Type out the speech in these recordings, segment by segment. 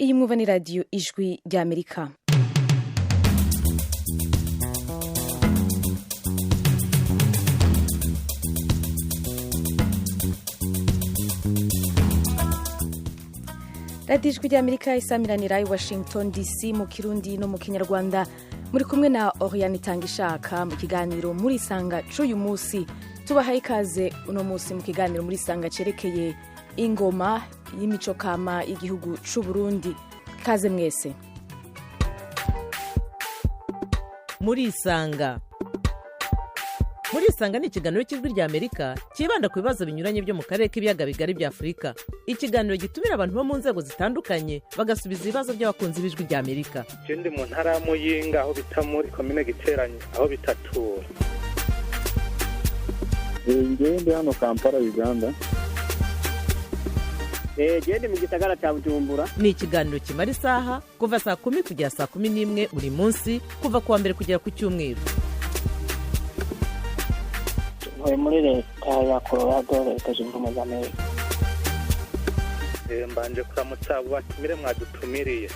Iyi mwumva ni Radiyo Ijwi ry'Amerika. Radiyo Ijwi ry'Amerika isamiranira i Washington DC mu Kirundi no mu Kinyarwanda. Muri kumwe na Oriane Itangishaka mu kiganiro Muri Sanga c'uyu munsi. Tubahaye ikaze uno munsi mu kiganiro Muri Sanga cerekeye ingoma y'imico kama y'igihugu c'u Burundi. Kaze mwese. Muri Isanga. Muri Isanga ni ikiganiro cy'Ijwi rya Amerika cyibanda ku bibazo binyuranye byo mu karere k'ibiyaga bigari bya Afurika. Ikiganiro gitumira abantu bo mu nzego zitandukanye, bagasubiza ibibazo by'abakunzi b'Ijwi rya Amerika. Je ndi mu ntara ya Muyinga, aho bita muri komine Giteranyi, aho bitatura. Ngewe ndi hano Kampala, Uganda. Gende mu gisagara cya Bujumbura. Ni ikiganiro kimara isaha, kuva saa 10 kugera saa 11 buri munsi, kuva ku wa mbere kugera ku cyumweru. Ntuye muri Leta ya Colorado, Leta Zunze Ubumwe za Amerika. Mbanje kuramutsa abo batumire mwadutumiriye.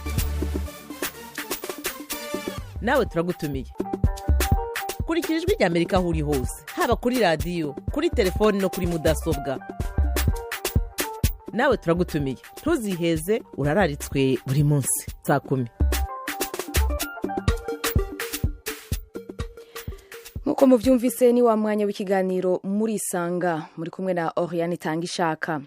Nawe turagutumiye. Kurikira Ijwi rya Amerika aho uri hose, haba kuri radiyo, kuri telefoni no kuri mudasobwa. Nawe turagutumiye, ntuziheze, urararitswe buri munsi saa 10. Nk'uko muvyumvise, ni wa mwanya w'ikiganiro Muri Isanga, muri kumwe na Oriane Itangishaka.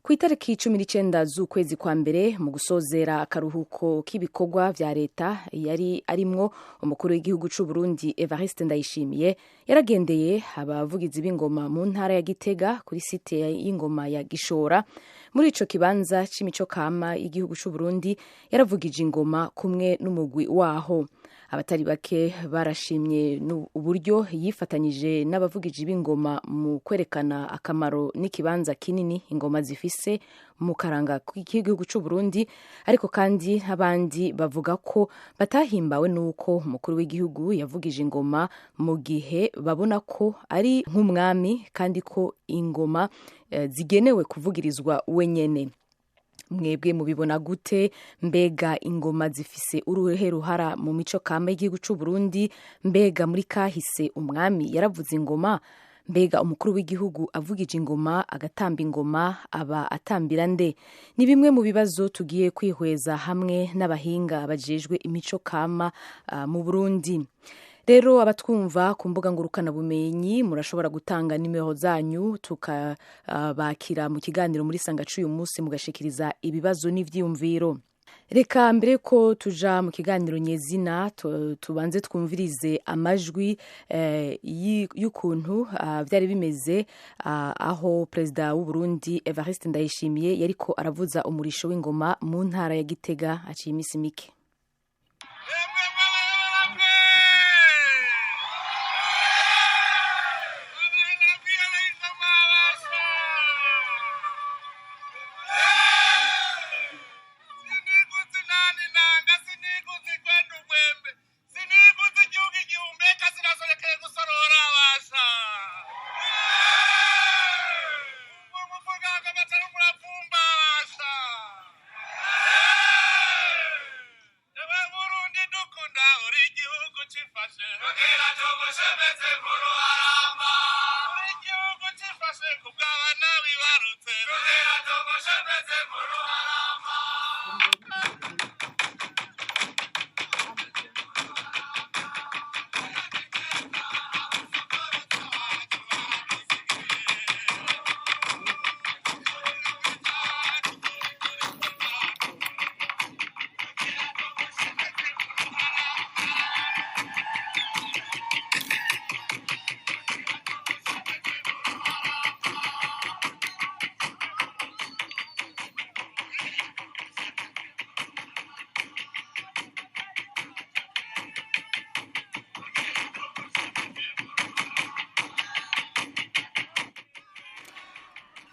Ku itariki 19 z'ukwezi kwa mbere, mu gusozera akaruhuko k'ibikorwa vya leta yari arimwo, umukuru w'igihugu c'u Burundi Evariste Ndayishimiye yaragendeye abavugizi b'ingoma mu ntara ya Gitega, kuri site y'ingoma ya Gishora. Muri ico kibanza c'imico kama y'igihugu c'u Burundi yaravugije ingoma kumwe n'umugwi waho. Abatari bake barashimye uburyo yifatanyije n'abavugiji b'ingoma mu kwerekana akamaro n'ikibanza kinini ingoma zifise mu karanga k'igihugu c'u Burundi. Ariko kandi abandi bavuga ko batahimbawe n'uko umukuru w'igihugu yavugije ingoma mu gihe babona ko ari nk'umwami, kandi ko ingoma zigenewe kuvugirizwa wenyene. Mwebwe mubibona gute? Mbega ingoma zifise uruhe ruhara mu mico kama y'igihugu c'u Burundi? Mbega muri kahise umwami yaravuze ingoma? Mbega umukuru w'igihugu avugije ingoma, agatamba ingoma, aba atambira nde? Ni bimwe mu bibazo tugiye kwihweza hamwe n'abahinga bajejwe imico kama mu Burundi. Rero abatwumva ku mbuga ngurukanabumenyi, murashobora gutanga nimero zanyu tukabakira mu kiganiro Muri Sanga c'uyu munsi, mugashikiriza ibibazo n'ivyiyumviro. Reka mbere ko tuja mu kiganiro nyezina, tubanze twumvirize amajwi y'ukuntu vyari bimeze aho perezida w'u Burundi Evariste Ndayishimiye yariko aravuza umurisho w'ingoma mu ntara ya Gitega aciye imisi mike.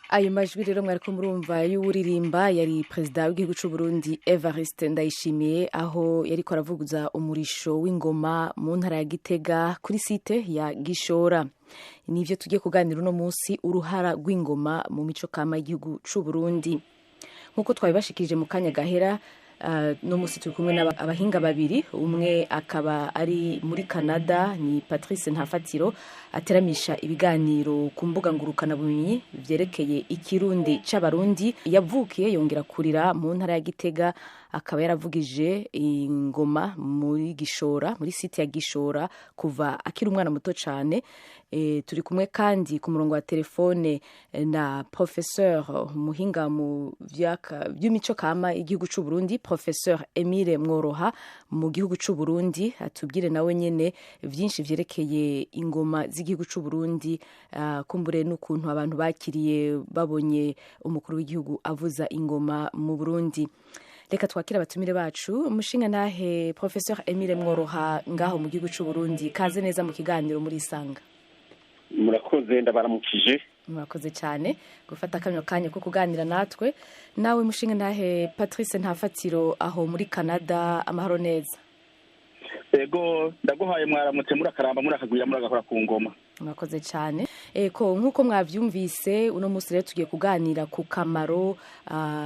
Ayo majwi rero mwariko murumva y'uwuririmba yari perezida w'igihugu c'u Burundi Evariste Ndayishimiye, aho yariko aravuguza umurisho w'ingoma mu ntara ya Gitega kuri site ya Gishora. Nivyo tugiye kuganira uno munsi, uruhara rw'ingoma mu mico kama y'igihugu c'u Burundi. Nk'uko twabibashikirije mu kanya gahera. No musi turi kumwe n'abahinga babiri, umwe akaba ari muri Canada, ni Patrice Ntafatiro, ateramisha ibiganiro ku mbuga ngurukanabumenyi vyerekeye ikirundi c'abarundi. Yavukiye yongera kurira mu ntara ya Gitega, akaba yaravugije ingoma muri Gishora, muri site ya Gishora, kuva akiri umwana muto cane. Turi kumwe kandi ku murongo wa telefone na professeur muhinga mu vy'imico kama igihugu c'u Burundi, professeur Emile Mworoha mu gihugu c'u Burundi, atubwire nawe nyene vyinshi vyerekeye ingoma z'igihugu c'u Burundi, kumbure n'ukuntu abantu bakiriye babonye umukuru w'igihugu avuza ingoma mu Burundi. Reka twakire abatumire bacu. Umushinga nahe professeur Emile Mworoha ngaho mu gihugu c'u Burundi, kaze neza mu kiganiro muri Isanga. Murakoze, ndabaramukije. Murakoze cyane gufata kano kanya ko kuganira natwe. Nawe mushinga nahe Patrice Ntafatiro aho muri Canada, amahoro neza? Ego, ndaguhaye mwaramutse, murakaramba, murakagwira, muragakora ku ngoma. Murakoze cyane. Eko nkuko mwavyumvise, uno munsi rero tugiye kuganira ku kamaro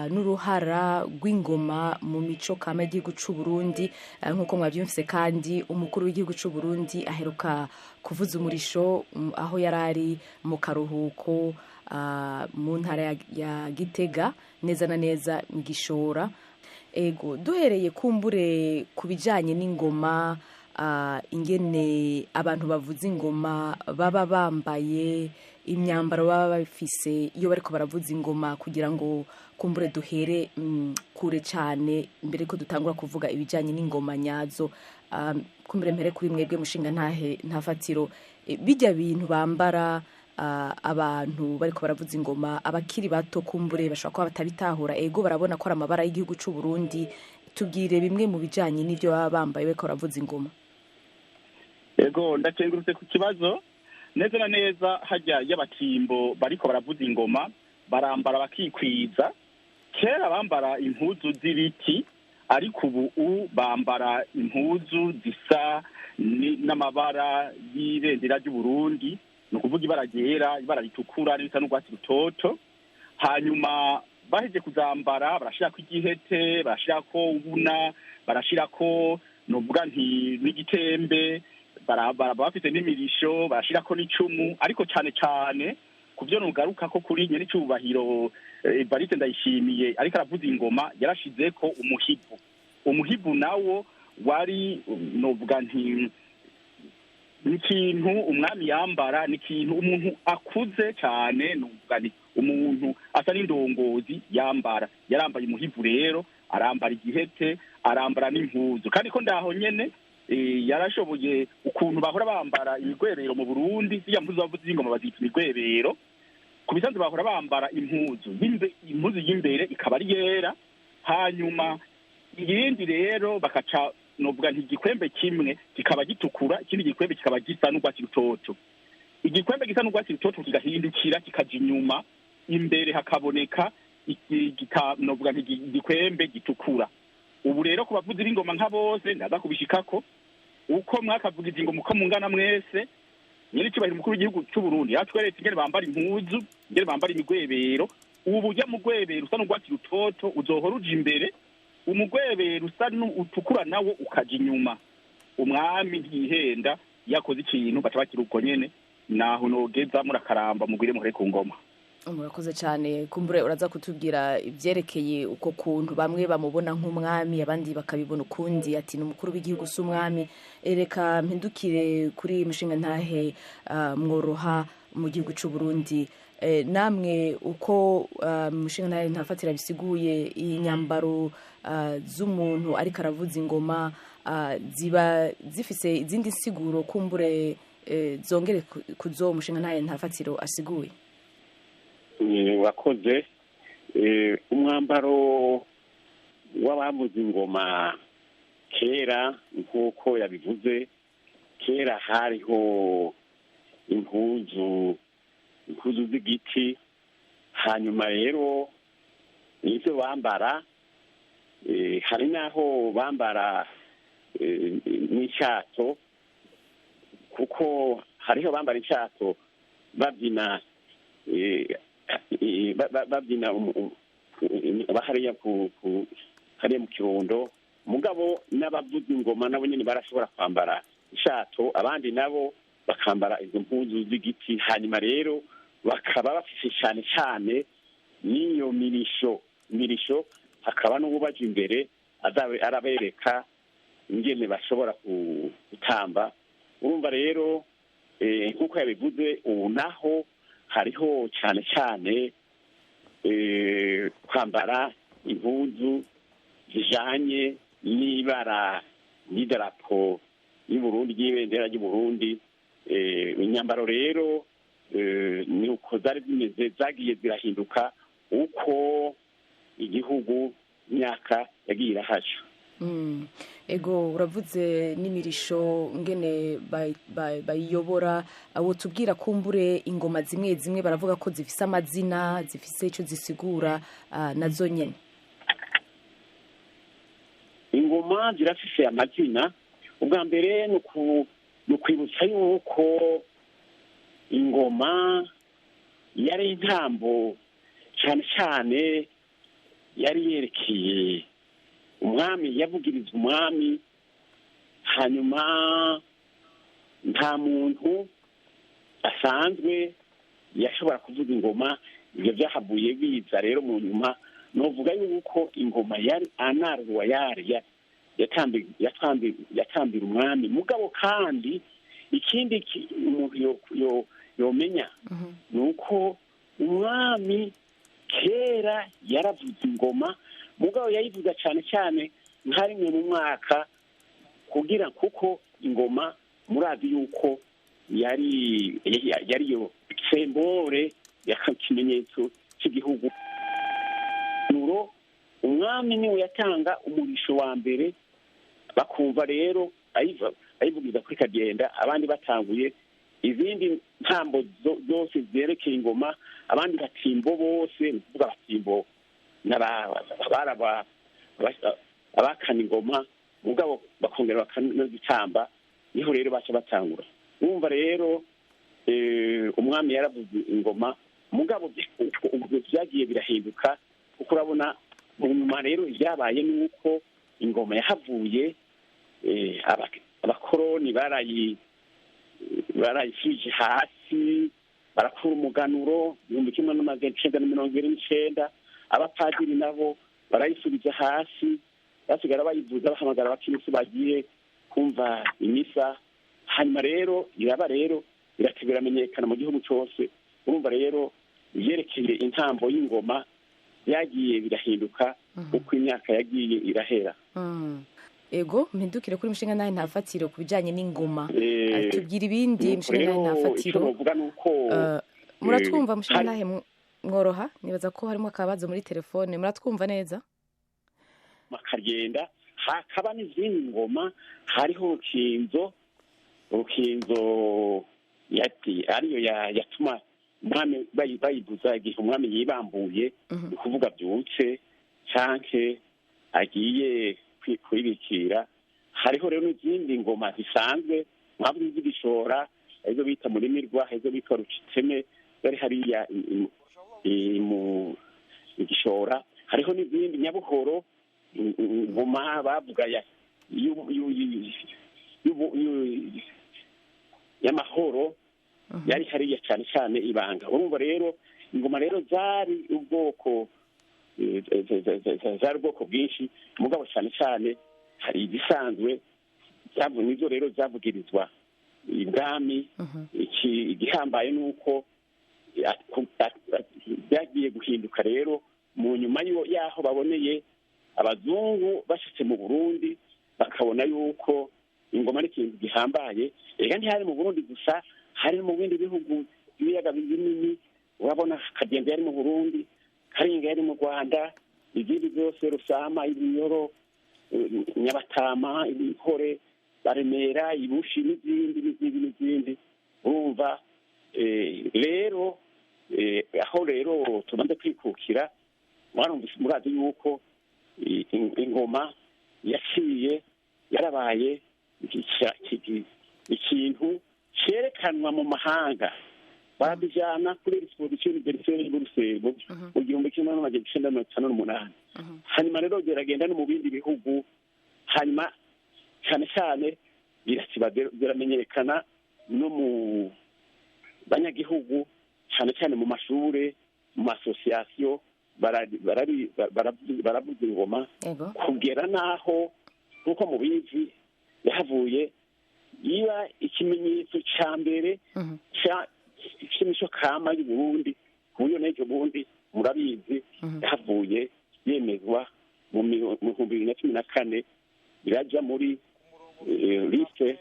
n'uruhara rw'ingoma mu mico kama y'igihugu c'u Burundi. Nkuko mwavyumvise kandi, umukuru w'igihugu c'u Burundi aheruka kuvuza umurisho aho yarari mu karuhuko mu ntara ya Gitega, neza na neza mu Gishora. Ego, duhereye kumbure ku bijanye n'ingoma, ingene abantu bavuza ingoma baba bambaye, imyambaro baba bafise iyo bariko baravuza ingoma, kugira ngo kumbure duhere kure cyane mbere ko dutangura kuvuga ibijanye n'ingoma nyazo. Kumbure mpere kuri mwebwe mushinga ntahe Ntafatiro, bijya bintu bambara abantu bariko baravuza ingoma, abakiri bato kumbure bashobora kuba batabitahura. Ego, barabona ko ari amabara y'igihugu c'u Burundi. Tubwire bimwe mu bijanye n'ivyo baba bambaye bariko baravuza ingoma. Ego, ndakengurutse ku kibazo. Neza na neza, hajya y'abatimbo bariko baravuza ingoma barambara bakikwiza. Kera bambara impuzu z'ibiti, ariko ubu bambara impuzu zisa n'amabara y'ibendera ry'u Burundi, ni ukuvuga ibara ryera, ibara ritukura n'ibisa n'urwatsi rutoto. Hanyuma baheje kuzambara, barashirako igihete, barashirako ubuna, barashirako novuga nti n'igitembe, bafite n'imirisho, barashirako n'icumu. Ariko cane cane ku vyo nugaruka ko kuri nyene icubahiro Evariste Ndayishimiye ariko aravuza ingoma, yarashizeko umuhibu. Umuhibu nawo wari novuga nti ni ikintu umwami yambara, ni ikintu umuntu akuze cyane, nuvuga ni umuntu asa n'indongozi yambara. Yarambaye umuhivu rero, arambara igihete, arambara n'impuzu. Kandi ko ndaho nyene yarashoboye ukuntu bahora bambara imigwerero mu Burundi, ziriya mpuzu bavuza ingoma bazita imigwerero. Ku bisanzwe bahora bambara impuzu impuzu y'imbere ikaba ari yera, hanyuma iyindi rero bakaca novuga nti igikwembe kimwe kikaba gitukura, ikindi gikwembe kikaba gisa n'urwatsi rutoto. Igikwembe gisa n'urwatsi rutoto kigahindukira kikaja inyuma, imbere hakaboneka novuga nti igikwembe gitukura. Ubu rero ku bavuzi b'ingoma nka bose, ndaza kubishikako uko mwakavugiza ingoma uko mungana mwese, nyir'icyubahiro umukuru w'igihugu c'u Burundi yatweretse ingene bambara impuzu, ingene bambara imigwebero. Ubu ujya mu gwebero usa n'urwatsi rutoto uzohora uja imbere, umugwebero usa utukura nawo ukaja inyuma. Umwami ntihenda, yakoze ikintu baca bakira uko nyene. Naho nogeza, murakaramba, mugwire muhere ku ngoma. Murakoze cyane. Kumbure uraza kutubwira ibyerekeye uko kuntu bamwe bamubona nk'umwami, abandi bakabibona ukundi, ati ni umukuru w'igihugu si umwami. Reka mpindukire kuri mushinga ntahe Mworoha mu gihugu c'u Burundi. Namwe uko mushinga ntahe Ntafatira bisiguye, iyi nyambaro z'umuntu ariko aravuza ingoma ziba zifise izindi nsiguro, kumbure zongere kuzo mushinga ntahe Ntafatiro asiguye? Urakoze. Umwambaro w'abavuza ingoma kera, nk'uko yabivuze, kera hariho impuzu z'igiti. Hanyuma rero nivyo bambara, hari n'aho bambara n'icyato, kuko hariho bambara icyato babyina, babyina hariya ku hariya mu Kirundo. Mugabo n'abavuza ingoma nabo nyine barashobora kwambara ishato, abandi nabo bakambara izo mpuzu z'igiti. Hanyuma rero bakaba bafise cyane cyane n'iyo mirisho, hakaba n'uwubaje imbere arabereka ingene bashobora gutamba. Urumva rero nk'uko yabivuze, ubu naho hariho cyane cyane kwambara impuzu zijanye n'ibara ry'idarapo y'Uburundi, ry'ibendera ry'Uburundi. Imyambaro rero ni uko zari zimeze, zagiye zirahinduka uko igihugu imyaka yagiye irahaca. Ego, uravuze n'imirisho ngene bayiyobora. Abo tubwira kumbure ingoma zimwe zimwe baravuga ko zifise amazina, zifise ico zisigura nazo nyene. Ingoma zirafise amazina. Ubwa mbere ni ukwibutsa yuko ingoma yari intambo cyane cyane yari yerekeye umwami, yavugirizwa umwami. Hanyuma nta muntu asanzwe yashobora kuvuza ingoma. Ibyo byahavuye biza rero mu nyuma. Novuga yuko ingoma yari anarwa yari yatambira umwami. Mugabo kandi ikindi umuntu yomenya ni uko umwami kera yaravuza ingoma, mugabo yayivuza cyane cyane nka rimwe mu mwaka, kugira kuko ingoma murazi yuko yari yo sembore y'ikimenyetso cy'igihugu. Nuro umwami niwe yatanga umurisho wa mbere, bakumva rero ayivugiza kuri kagenda, abandi batanguye izindi ntambo zose zerekeye ingoma, abandi batimbo bose, ni kuvuga abatimbo abakana ingoma, mugabo bakongera bakanazitamba, niho rero baca batangura. Urumva rero umwami yaravuze ingoma, mugabo byagiye birahinduka, kuko urabona mu nyuma rero ibyabaye ni uko ingoma yahavuye abakoroni barayisubije hasi, barakura umuganuro 1929, abapadiri nabo barayisubiza hasi, basigara bayivuza bahamagara abakirisitu bagiye kumva imisa. Hanyuma rero iraba rero biramenyekana mu gihugu cyose. Urumva rero ibyerekeye intambo y'ingoma byagiye birahinduka uko imyaka yagiye irahera. Ego, mpindukire kuri mushinga nawe ntafatiro ku bijanye n'ingoma. Tubwira ibindi mushinga nawe ntafatiro. Muratwumva mushinga nawe mworoha? Nibaza ko harimo akabazo muri telefone. Muratwumva neza? Makagenda hakaba n'izindi ngoma, hariho urukinzo ariyo yatuma umwami bayibuza igihe umwami yibambuye, ni kuvuga byutse canke agiye kwibikira. Hariho rero n'izindi ngoma zisanzwe mwavuze iz'igishora, izo bita murimirwa, izo bita rucitseme, bari hariya mu igishora. Hariho n'izindi nyabuhoro, ingoma bavuga y'amahoro yari hariya cyane cyane ibanga. Urumva rero ingoma rero zari ubwoko bwinshi, mugabo cyane cyane hari igisanzwe nizo rero zavugirizwa ibwami. Igihambaye ni uko byagiye guhinduka rero mu nyuma y'aho baboneye abazungu bashitse mu Burundi, bakabona yuko ingoma ari ikintu gihambaye. Ega ntihari mu Burundi gusa, hari mu bindi bihugu ibiyaga binini. Urabona Kagenda yari mu Burundi, Karinga yari mu Rwanda, izindi zose Rusama, Ibinyoro, Nyabatama, Ibihore, Baremera, Ibushi n'izindi n'izindi n'izindi. Urumva rero aho rero tubanze kwikukira, murazi yuko ingoma yaciye yarabaye ikintu cyerekanwa mu mahanga. Baradujana kuri exposition universelle y'Buruseli mu 1958. Hanyuma rero biragenda no mu bindi bihugu, hanyuma cyane cyane birasiba biramenyekana no mu banyagihugu, cyane cyane mu mashure, mu masosiyasiyo baravuza ingoma, kugera naho nk'uko mubizi yahavuye iba ikimenyetso ca mbere c'imico kama y'Uburundi, ku buryo n'ejo bundi murabizi yahavuye yemezwa mu 2014, iraja muri liste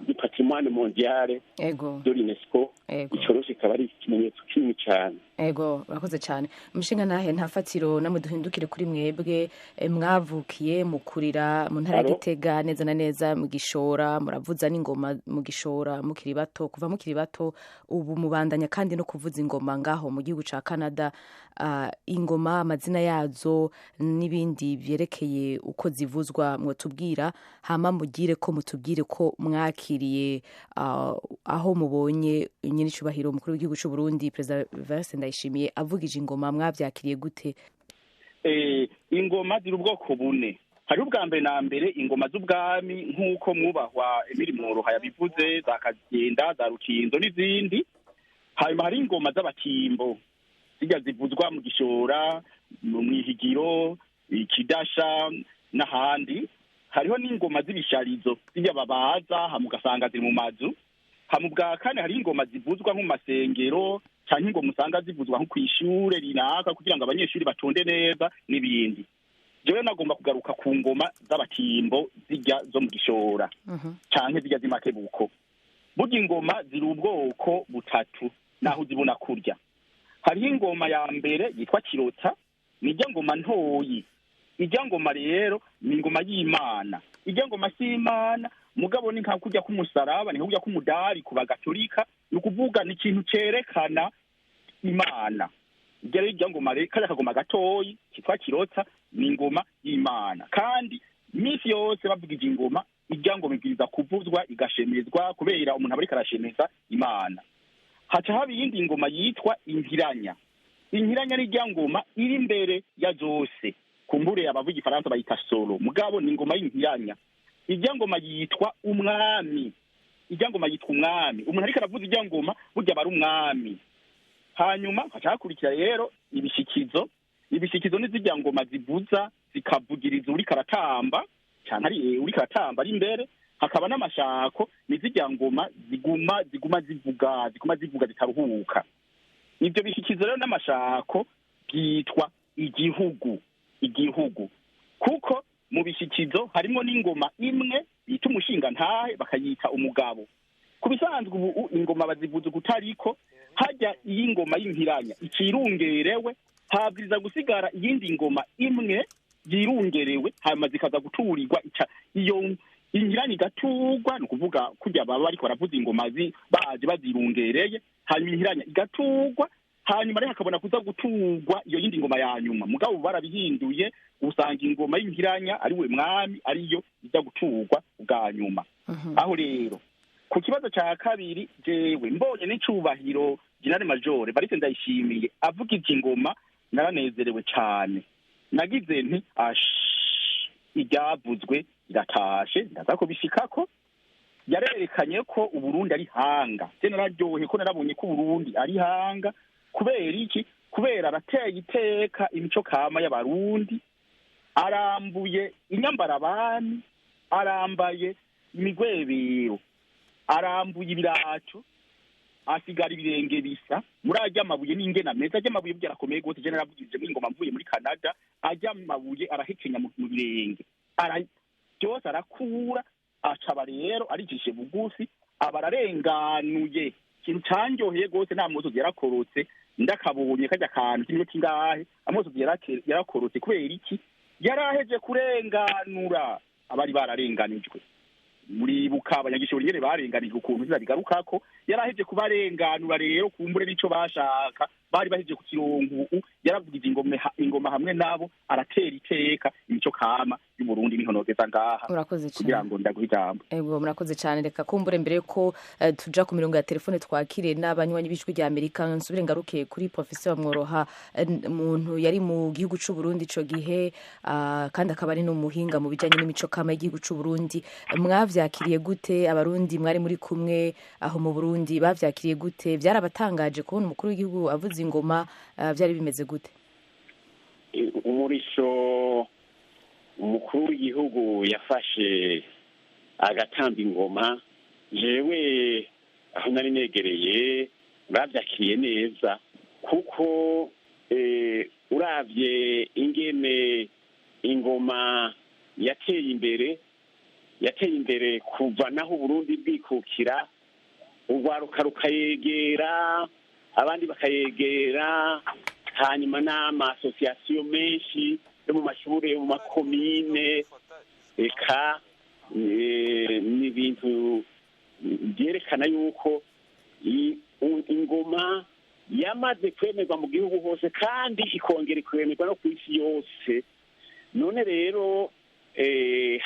du patrimoine mondial de l'UNESCO. Ico kikaba ari ikimenyetso kinini cyane. Ego, urakoze cyane umushinga ntahe nta fatiro. Namwe duhindukire kuri mwebwe, mwavukiye mukurira mu ntara ya Gitega, neza na neza mu Gishora, muravuza n'ingoma mu Gishora mukiri bato, kuva mukiri bato, ubu mubandanya kandi no kuvuza ingoma ngaho mu gihugu ca Canada. Ingoma, amazina yazo n'ibindi byerekeye uko zivuzwa mwotubwira, hama mugire ko mutubwire ko mwakiriye aho mubonye nyenicubahiro umukuru w'igihugu c'u Burundi, Perezida Evariste Ndayishimiye, avugije ingoma, mwabyakiriye gute? Ingoma ziri ubwoko bune. Hari ubwa mbere na mbere ingoma z'ubwami, nk'uko mwubahwa Emile Mworoha yabivuze, za Kagenda, za Rukinzo n'izindi. Hanyuma hari ingoma z'abatimbo, zijya zivuzwa mu Gishora, mu Mwihigiro, Ikidasha n'ahandi. Hariho n'ingoma z'ibisharizo, zijya babaza hama ugasanga ziri mu mazu. Hama ubwa kane hari ingoma zivuzwa nko mu masengero, canke ingoma usanga zivuzwa nko kw'ishure rinaka kugira ngo abanyeshuri batonde neza n'ibindi. Jewe nagomba kugaruka ku ngoma z'abatimbo, zijya zo mu Gishora canke zijya z'imakebuko. Burya ingoma ziri ubwoko butatu naho uzibona kurya. Hariho ingoma ya mbere yitwa kirota, nijya ngoma ntoyi. Ijya ngoma rero ni ingoma y'Imana. Ijya ngoma si Imana, mugabo ni nka kurya k'umusaraba, ni nka kurya k'umudari ku bagatolika, ni ukuvuga ni ikintu cerekana Imana. Ijya rero ijya ngoma rero kariya kagoma gatoyi kitwa kirota ni ingoma y'Imana. Kandi misi yose bavugije ingoma, ijya ngoma ibwiriza kuvuzwa igashemezwa, kubera umuntu aba ariko arashemeza Imana. Haca haba iyindi ngoma yitwa inkiranya. Inkiranya ni ijya ngoma iri imbere ya zose. Kumbure abavuga igifaransa bayita solo, mugabo ni ingoma y'inkiranya. Ijya ngoma yitwa umwami. Ijya ngoma yitwa umwami. Umuntu ariko aravuza ijya ngoma burya aba ari umwami. Hanyuma haca hakurikira rero ibishikizo. Ibishikizo ni zijya ngoma zivuza zikavugiriza uriko aratamba, canke ari uriko aratamba ari imbere. Hakaba n'amashako, ni zijya ngoma ziguma zivuga, ziguma zivuga zitaruhuka. Ivyo bishikizo rero n'amashako byitwa igihugu. Igihugu kuko mu bishikizo harimo n'ingoma imwe bita umushinga ntahe, bakayita umugabo. Ku bisanzwe ubu ingoma bazivuza kutariko, hajya iy'ingoma y'inkiranya ikirungerewe, habwiriza gusigara iyindi ngoma imwe yirungerewe, hanyuma zikaza guturirwa. Iyo inkiranya igaturwa, ni ukuvuga kurya baba bariko baravuza ingoma baje bazirungereye, hanyuma inkiranya igaturwa, hanyuma rero hakabona kuza guturwa iyo yindi ngoma ya nyuma. Mugabo barabihinduye, usanga ingoma y'inkiranya ari we mwami ariyo ijya guturwa ubwa nyuma. Aho rero ku kibazo ca kabiri, jewe mbonye n'icubahiro General Major Evariste Ndayishimiye avugije ingoma, naranezerewe cane. Nagize nti iryavuzwe iratashe, ndaza kubishikako. Yarerekanye ko Uburundi ari hanga. Je nararyohe ko narabonye ko Uburundi ari hanga. Kubera iki? Kubera arateye iteka imico kama y'Abarundi, arambuye inyambarabami, arambaye imigwebero, arambuye ibirato, asigara ibirenge bisa muri ajya amabuye n'ingena meza. Ajya amabuye burya arakomeye gose. Je naravugije ingoma mvuye muri Canada, ajya amabuye arahekenya mu birenge, byose arakura, acaba rero aricishe bugufi, aba ararenganuye. Ikintu canryoheye gose, nta musozi yarakorotse, ndakabonye kajya kantu k'iminota ingahe, amosozi yarakorotse. Kubera iki? Yaraheje kurenganura abari bararenganijwe. Muribuka abanyagishoro ingene barenganijwe, ukuntu zizabigarukako. Yaraheje kubarenganura rero, kumbure n'ico bashaka bari baheje ku kirongo. Ubu yaravugije ingoma hamwe nabo, aratera iteka imico kama. ry'Uburundi. Niho nogeza ngaha kugira ngo ndaguhe ijambo. Ego, murakoze cyane. Reka kumbure mbere yuko tuja ku mirongo ya telefone twakire n'abanywanyi b'Ijwi rya Amerika, nsubire ngaruke kuri Professor Mworoha, muntu yari mu gihugu c'u Burundi ico gihe, kandi akaba ari n'umuhinga mu bijanye n'imico kama y'igihugu c'u Burundi. Mwavyakiriye gute? Abarundi mwari muri kumwe aho mu Burundi bavyakiriye gute? Byarabatangaje kubona umukuru w'igihugu avuza ingoma? Byari bimeze gute? Umurisho umukuru w'igihugu yafashe agatamba ingoma, jewe aho nari negereye bavyakiriye neza, kuko uravye ingene ingoma yateye imbere kuva naho Burundi bwikukira, urwaruka rukayegera, abandi bakayegera, hanyuma n'ama association menshi yo mu mashure, yo mu makomine, eka ni ibintu byerekana yuko ingoma yamaze kwemerwa mu gihugu hose, kandi ikongera ikwemerwa no ku isi yose. None rero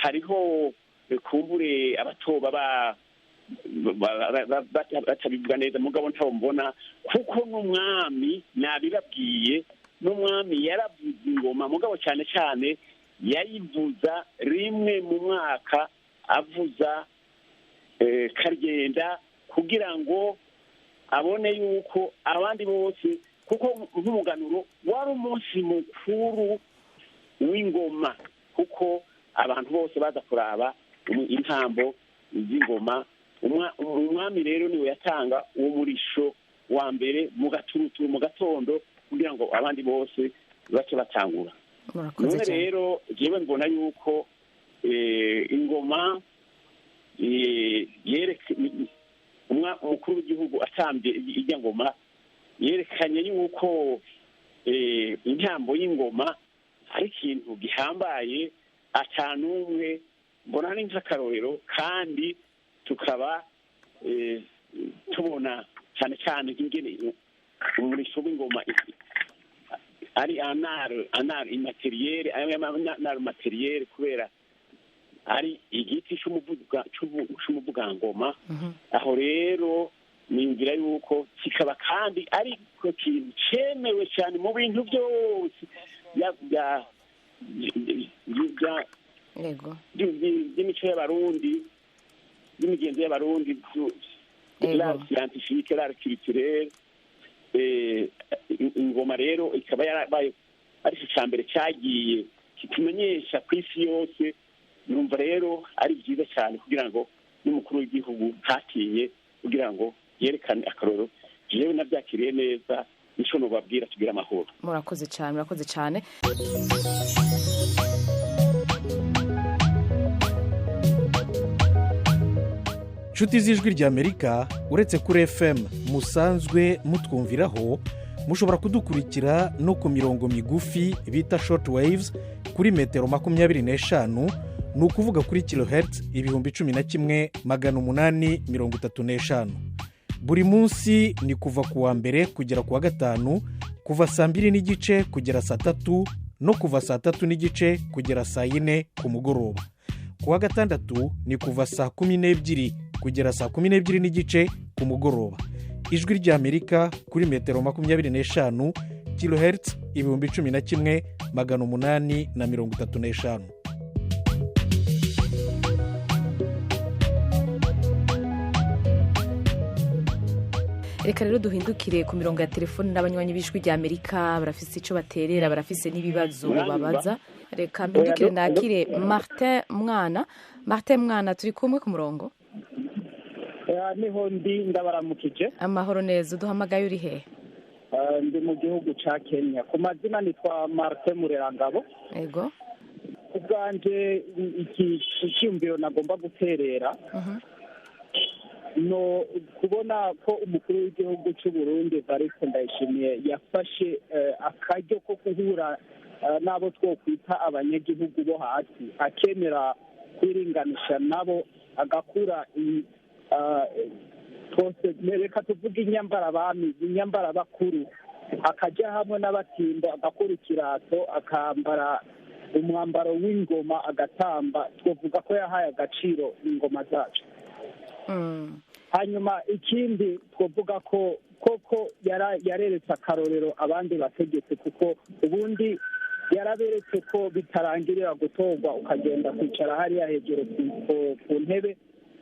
hariho kumbure abatoba batabivuga neza, mugabo ntabo mbona, kuko n'umwami nabibabwiye, n'umwami yaravuza ingoma, mugabo cyane cyane yayivuza rimwe mu mwaka, avuza karyenda, kugira ngo abone yuko abandi bose, kuko nk'umuganuro wari umunsi mukuru w'ingoma, kuko abantu bose baza kuraba intambo z'ingoma. Umwami rero niwe yatanga uwo murisho wa mbere mu gaturuturu mu gatondo, kugira ngo abandi bose bace batangura. None rero jewe mbona yuko ingoma umukuru w'igihugu atambye ijya ngoma yerekanye yuko intambo y'ingoma ari ikintu gihambaye, atanumwe mbona ari nk'akarorero, kandi tukaba tubona cyane cyane ingene umurisho w'ingoma ari anar immateriel, anar materiel, kubera ari igiti c'umuvugangoma. Aho rero ni inzira yuko kikaba kandi ari kintu cemewe cyane mu bintu byose by'imico y'Abarundi, by'imigenzo y'Abarundi, l'art scientifique, l'art culturel. Ingoma rero ikaba yarabaye ari cyo cya mbere cyagiye kitumenyesha ku isi yose. Numva rero ari byiza cyane kugira ngo n'umukuru w'igihugu ntatinye, kugira ngo yerekane akaroro. Jewe nabyakiriye neza, nico nobabwira, tugira amahoro. Murakoze cyane, murakoze cyane. Nshuti z'Ijwi ry'Amerika, uretse kuri FM musanzwe mutwumviraho, mushobora kudukurikira no ku mirongo migufi bita short waves kuri metero 25, ni ukuvuga kuri kilohertz 11,835. Buri munsi ni kuva ku wa mbere kugera ku wa gatanu, kuva 2:30 kugera 3:00 no kuva 3:30 kugera 4:00 ku mugoroba. Ku wa gatandatu ni kuva 12:00 kugera 12:30 ku mugoroba. Ijwi ry'Amerika kuri metero 25, kilohertz 11,835. Reka rero duhindukire ku mirongo ya telefone n'abanywanyi b'Ijwi rya Amerika, barafise ico baterera, barafise n'ibibazo babaza. Reka mpindukire nakire Martin Mwana. Martin Mwana, turi kumwe ku murongo? Niho ndi, ndabaramukije. Amahoro neza. Uduhamagaye uri hehe? Ndi mu gihugu ca Kenya. Ku mazina nitwa Martin Murerangabo. Ego. Ku bwanje iki cyumviro nagomba guterera, no kubona ko umukuru w'igihugu cy'u Burundi Evariste Ndayishimiye yafashe akaryo ko guhura n'abo twokwita abanyagihugu bo hasi, akemera kwiringanisha nabo, agakura reka tuvuge inyambarabami, inyambarabakuru, akajya hamwe n'abatimbo, agakura ikirato, akambara Umwambaro w'ingoma agatamba, twavuga ko yahaye agaciro ingoma zacu. Hanyuma ikindi twavuga ko koko yareretse akarorero abandi bategetsi, kuko ubundi yaraberetse ko bitarangirira gutorwa ukagenda kwicara hariya hejuru ku ntebe,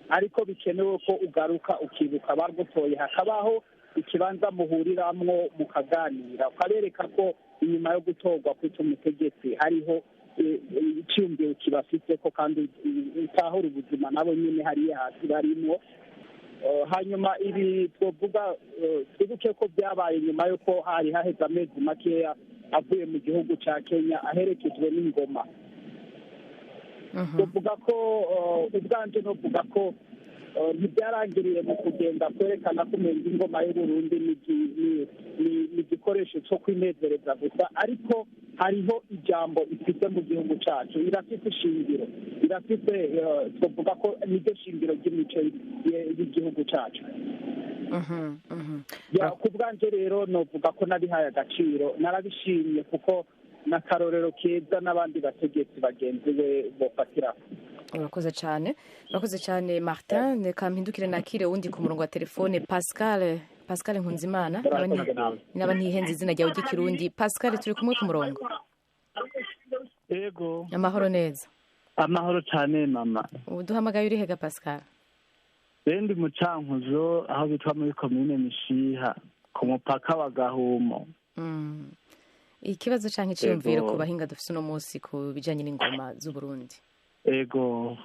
ariko bikenewe ko ugaruka ukibuka abagutoye, hakabaho ikibanza muhuriramwo mukaganira, ukabereka ko inyuma yo gutorwa kwita umutegetsi hariho icyumviro kibafite ko kandi utahura ubuzima nabo nyine hariya hasi barimo. Hanyuma ibi twavuga, twibuke ko byabaye nyuma y'uko hari haheze amezi makeya avuye mu gihugu cya Kenya aherekejwe n'ingoma. Tuvuga ko ubwanje novuga ko ntibyarangiriye mu kugenda kwerekana ko umenga ingoma y'Uburundi ni igikoresho cyo kwinezereza gusa, ariko hariho ijambo ifite mu gihugu cyacu, irafite ishingiro, irafite, twavuga ko niryo shingiro ry'imico y'igihugu cyacu. Ku bwanje rero novuga ko nabihaye agaciro, narabishimye kuko n'akarorero keza n'abandi bategetsi bagenzi be bofatiraho. Urakoze cyane, urakoze cyane Martin. Reka mpindukire nakire wundi ku murongo wa telefone, Pascal. Pascal Nkunzimana, naba ntihenze izina ryawe ry'ikirundi. Pascal, turi kumwe ku murongo? Yego. Amahoro neza. Amahoro cyane mama. Uduhamagaye uri hega Pascal? Ndi mu Cankuzo aho bitwa muri komine Mishiha ku mupaka wa Gahumo. Ikibazo canke iciyumviro ku bahinga dufise uno munsi ku bijanye n'ingoma z'Uburundi? Ego,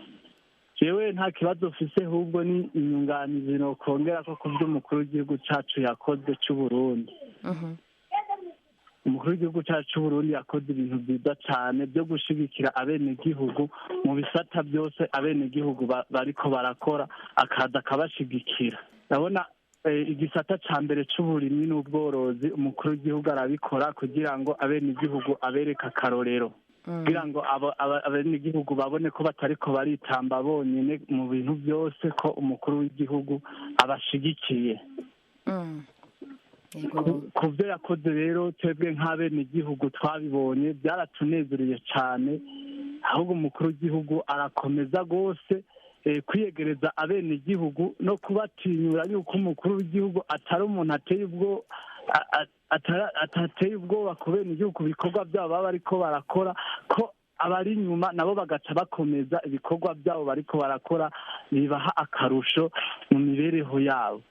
jewe nta kibazo mfise, ahubwo ni inyunganizi nokongera ko ku vy'umukuru w'igihugu cacu yakoze c'Uburundi. Umukuru w'igihugu cacu c'Uburundi yakoze ibintu vyiza cane vyo gushigikira abenegihugu mu bisata byose abenegihugu bariko barakora, akaza akabashigikira. Ndabona igisata ca mbere c'uburimyi n'ubworozi umukuru w'igihugu arabikora kugira ngo abenegihugu abereke akarorero, kugira ngo abenegihugu babone ko batariko baritamba bonyene mu bintu byose, ko umukuru w'igihugu abashigikiye. Ku byo yakoze rero twebwe nk'abenegihugu twabibonye byaratunezereye cane, ahubwo umukuru w'igihugu arakomeza rwose kwiyegereza abenegihugu no kubatinyura yuko umukuru w'igihugu atari umuntu ateye ubwo atateye ubwoba ku benegihugu ku bikorwa byabo baba bariko barakora, ko abari inyuma nabo bagaca bakomeza ibikorwa byabo bariko barakora bibaha akarusho mu mibereho yabo.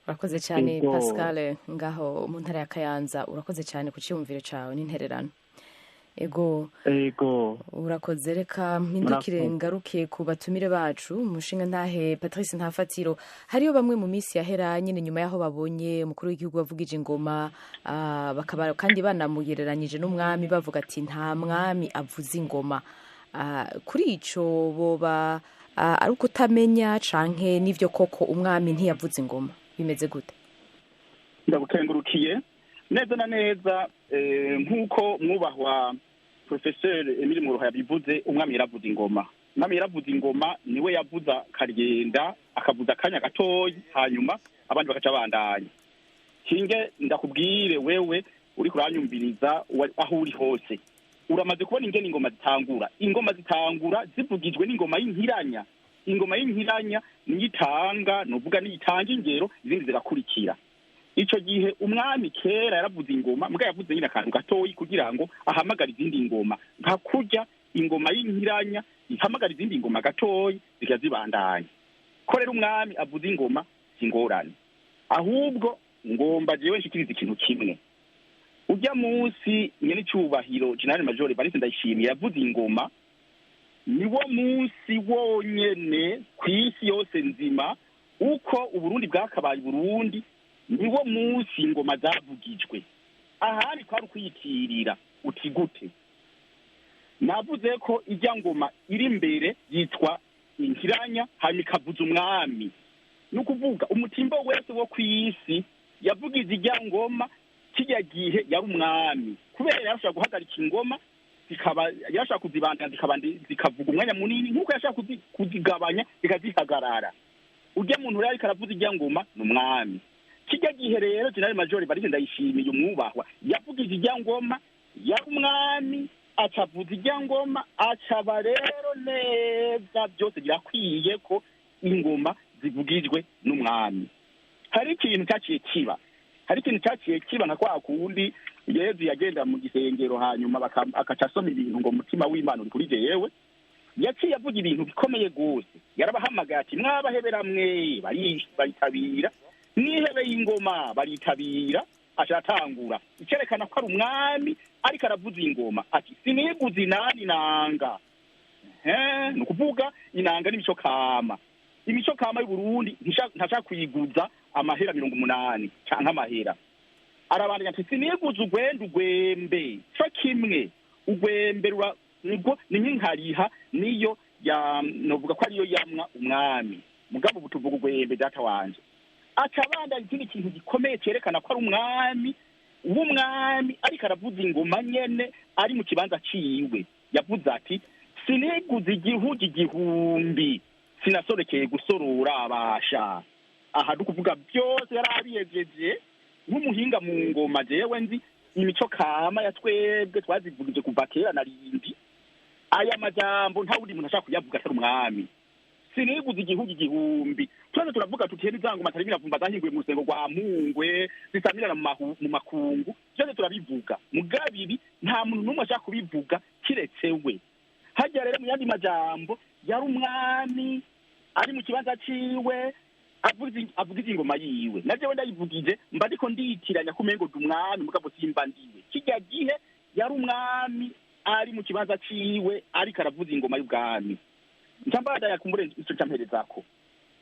Urakoze cyane Pascal ngaho mu ntara ya Kayanza, urakoze cyane ku cyumviro cyawe n'intererano. Ego. Ego. Urakoze. Reka mpindukire ngaruke ku batumire bacu. Umushinga ntahe Patrice Ntafatiro, hariyo bamwe mu minsi yahera nyine nyuma yaho babonye umukuru w'igihugu bavugije ingoma, bakaba kandi banamugereranyije n'umwami, bavuga ati nta mwami avuza ingoma. Kuri ico boba ari ukutamenya canke n'ivyo koko umwami ntiyavuze ingoma, bimeze gute? Ndagukengurukiye neza na neza. Nk'uko mwubahwa Professeur Emile Mworoha yabivuze, umwami yaravuza ingoma. Umwami yaravuza ingoma, niwe yavuza karyenda, akavuza akanya gatoyi, hanyuma abandi bakaca bandanya. Kinge ndakubwire wewe uri kuranyumviriza aho uri hose, uramaze kubona ingene ingoma zitangura. Ingoma zitangura zivugijwe n'ingoma y'inkiranya. Ingoma y'inkiranya niyo itanga, novuga niyo itanga ingero, izindi zirakurikira. Ico gihe umwami kera yaravuze ingoma, mbwa yavuze nyine akantu gatoyi kugira ngo ahamagare izindi ngoma, nka kurya ingoma y'inkiranya ihamagara izindi ngoma gatoyi zikazibandanya. Ko rero umwami avuze ingoma singorane, ahubwo ngomba jewe nshikiriza ikintu kimwe. Urya munsi nyene icubahiro General Major Evariste Ndayishimiye yavuze ingoma, niwo munsi wonyene kw'isi yose nzima uko Uburundi bwakabaye Burundi, niwo munsi ingoma zavugijwe. Ahandi kwari ukwiyitirira uti gute? Navuze ko ijya ngoma iri imbere yitwa inkiranya, hanyuma ikavuza umwami. Ni ukuvuga umutimbo wese wo kw'isi yavugize ijya ngoma kijya gihe yari umwami, kubera yarashobora guhagarika ingoma zikaba, yarashobora kuzibandanya zikavuga umwanya munini, nk'uko yashobora kuzigabanya zikazihagarara. Urya muntu rero ariko aravuza ijya ngoma ni umwami. Kijya gihe rero General Major Evariste Ndayishimiye umwubahwa yavugije ijya ngoma yari umwami. Acavuza irya ngoma, acaba rero neza byose birakwiye ko ingoma zivugijwe n'umwami. Hari ikintu cyaciye kiba, hari ikintu cyaciye kiba nka kwa kundi Yezu yagenda mu gisengero, hanyuma akaca asoma ibintu ngo mutima w'Imana uri kuri jewe. Yaciye avuga ibintu bikomeye gose, yarabahamagaye ati mwabahebera mwe, baritabira, mwihebeye ingoma, baritabira. Aca aratangura icerekana ko ari umwami ariko aravuza ingoma, ati siniguze inani nanga. Ni ukuvuga inanga n'imico kama, imico kama y'Uburundi ntashaka kuyiguza amahera 80 canke amahera. Arabandanya ati siniguze ugwenda ugwembe, co kimwe ugwembe nibwo ni nk'inkariha, niyo ya novuga ko ariyo yamwa umwami, mugabo ubu tuvuga ugwembe data wanje. Aca abandanya ikindi kintu gikomeye cerekana ko ari umwami w'umwami ariko aravuza ingoma nyene ari mu kibanza ciwe. Yavuze ati siniguze igihugu 1000, sinasorekeye gusorora abasha. Aha dukuvuga byose yarabiyejeje nk'umuhinga mu ngoma. Jewe nzi imico kama ya twebwe twazivugije kuva kera na rindi. Aya majambo nta wundi muntu ashaka kuyavuga atari umwami. Siniguze igihugu 1000, twese turavuga tuti za ngoma atari miravumba zahinguye mu rusengo rwa Mpungwe, zisamirana mu makungu, byose turabivuga. Mugabo ibi nta muntu n'umwe ashaka kubivuga kiretse we. Hajya rero mu yandi majambo yari umwami ari mu kibanza ciwe avugize ingoma yiwe. Na jewe ndayivugije mba ndiko ndiyitiranya kumengo ndi umwami, mugabo simba ndiwe. Kirya gihe yari umwami ari mu kibanza ciwe ariko aravuza ingoma y'ubwami. Ncambada yakumbure ico camperezako.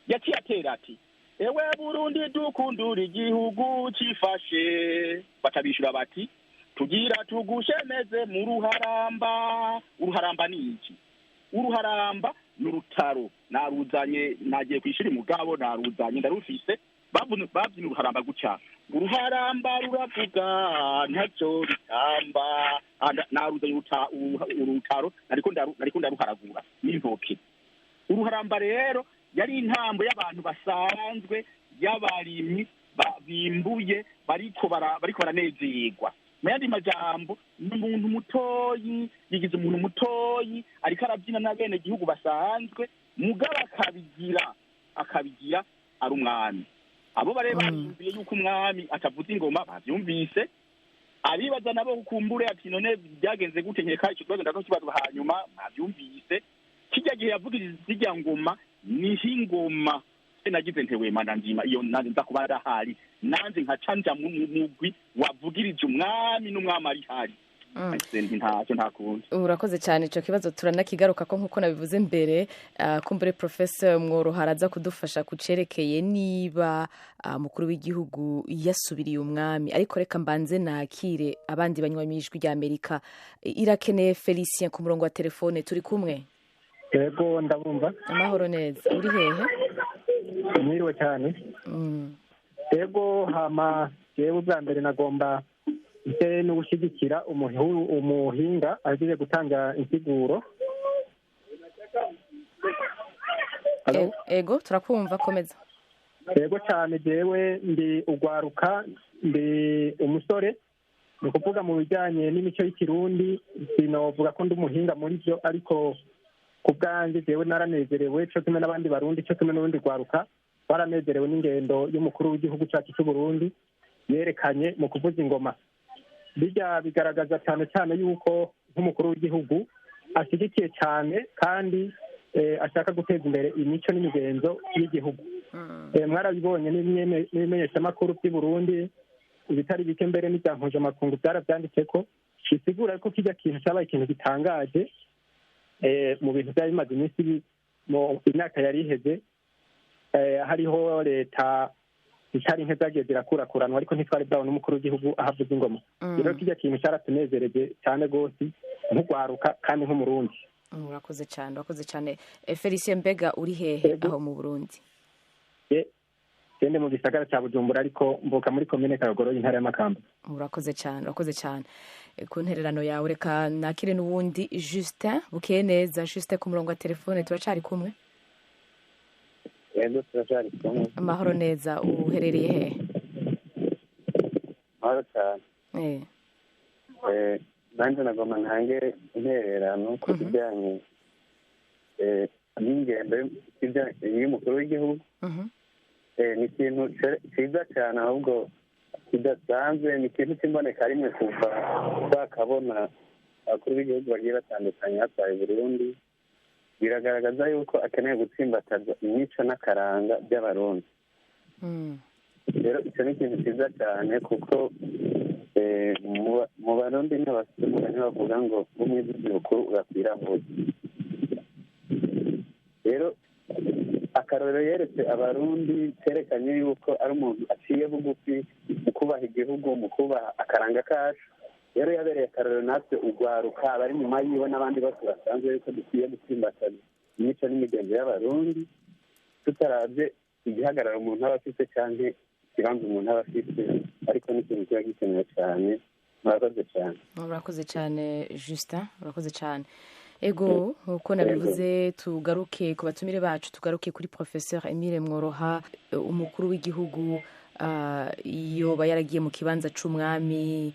Yaciye atera ati ewe Burundi dukundura igihugu cifashe. Batabishura bati tugira tugushemeze mu ruharamba. Uruharamba ni iki? Uruharamba ni urutaro. Naruzanye, nagiye kwishuri mugabo naruzanye ndarufise. Babyina uruharamba gutya, uruharamba ruravuga ntacyo rutamba. Naruzanye urutaro nariko ndaruharagura n'intoke. Uruharamba rero yari intambo y'abantu basanzwe, y'abarimyi bimbuye bariko baranezerwa. Mu yandi majambo ni umuntu mutoyi, yigize umuntu mutoyi ariko arabyina n'abene gihugu basanzwe, mugabo akabigira ari umwami. Abo bare bumviye yuko umwami atavuza ingoma bavyumvise, abibaza nabo kukumbure ati none byagenze gute, nkeka ico kibazo ndakokibazwa hanyuma bavyumvise. Kijya gihe yavugije zijya ngoma niho ingoma nagize ntewema ndanzima iyo nanze nza kuba ndahari, nanze nkacanja mu mugwi wavugirije umwami n'umwami ari hari. Ntacyo ntakundi. Urakoze cyane, ico kibazo turanakigaruka ko nkuko nabivuze mbere. Kumbure Professor Mworohara aza kudufasha kucerekeye niba mukuru w'igihugu yasubiriye umwami, ariko reka mbanze nakire abandi banywa ijwi rya Amerika. Irakeneye Felicien ku murongo wa telefone, turi kumwe? Yego ndabumva. Amahoro neza, uri hehe? Mwiriwe cyane. Yego hama jewe bwa mbere nagomba ise no gushyigikira umuhinga agiye gutanga insiguro. Ego turakumva, komeza. Yego cyane, jewe ndi ugwaruka, ndi umusore, ni ukuvuga mu bijyanye n'imico y'ikirundi sinovuga ko ndi umuhinga muri byo, ariko ku bwanjye jewe naranezerewe cyo kimwe n'abandi barundi, cyo kimwe n'urundi rwaruka baranezerewe n'ingendo y'umukuru w'igihugu cyacu cy'u Burundi yerekanye mu kuvuza ingoma. Bijya bigaragaza cyane cyane yuko nk'umukuru w'igihugu ashyigikiye cyane kandi ashaka guteza imbere imico n'imigenzo y'igihugu. Mwarabibonye n'ibimenyeshamakuru by'i Burundi ibitari bike mbere n'ibya mpuzamakungu byarabyanditse ko bisigura ko kijya kintu cyabaye ikintu gitangaje mu bintu byari bimaze iminsi mu imyaka yari iheze. Hariho leta zitari nke zagiye zirakurakuranwa, ariko ntitwari bwabona n'umukuru w'igihugu ahavuza ingoma. Rero kijya kintu cyaratunezereje cyane rwose nk'ugwaruka kandi nk'umurundi. Urakoze cyane, urakoze cyane. Felicien, mbega uri hehe aho mu Burundi? Gende mu gisagara cya Bujumbura, ariko mvuka muri komine Kayogoro y'intara ya Makamba. Urakoze cyane, urakoze cyane ku ntererano yawe. Reka nakire n'uwundi Justin bukeye neza. Justin ku murongo wa telefone, turacari kumwe? Yego turacari kumwe. Amahoro neza, uherereye hehe? Amahoro cyane. Nanjye nagomba ntange intererano ku bijyanye n'ingendo y'umukuru w'igihugu. Ni ikintu cyiza cyane, ahubwo kidasanzwe, ni ikintu cy'imboneka rimwe kuva bakabona abakuru b'igihugu bagiye batandukanye batwaye Burundi. Biragaragaza yuko akeneye gutsimbataza imico n'akaranga by'Abarundi. Rero icyo ni ikintu cyiza cyane, kuko mu Barundi ntibavuga ngo umwe bw'igihugu urakwira hose. Rero akarorero yeretse Abarundi kerekanye yuko ari umuntu aciye bugufi mu kubaha igihugu, mu kubaha akaranga kacu. Rero yabereye akarorero natwe ugwaruka abari nyuma yiwe n'abandi bose basanzwe yuko dukwiye gutsimbataza imico n'imigenzo y'Abarundi, tutarabye igihagararo umuntu aba afite cyangwa ikibanza umuntu aba afite, ariko ni ikintu kiba gikenewe cyane. Murakoze cyane. Murakoze cyane Justin, murakoze cyane. Ego, nkuko nabivuze, tugaruke ku batumire bacu, tugaruke kuri Professeur Emile Mworoha. Umukuru w'igihugu yoba yaragiye mu kibanza c'umwami,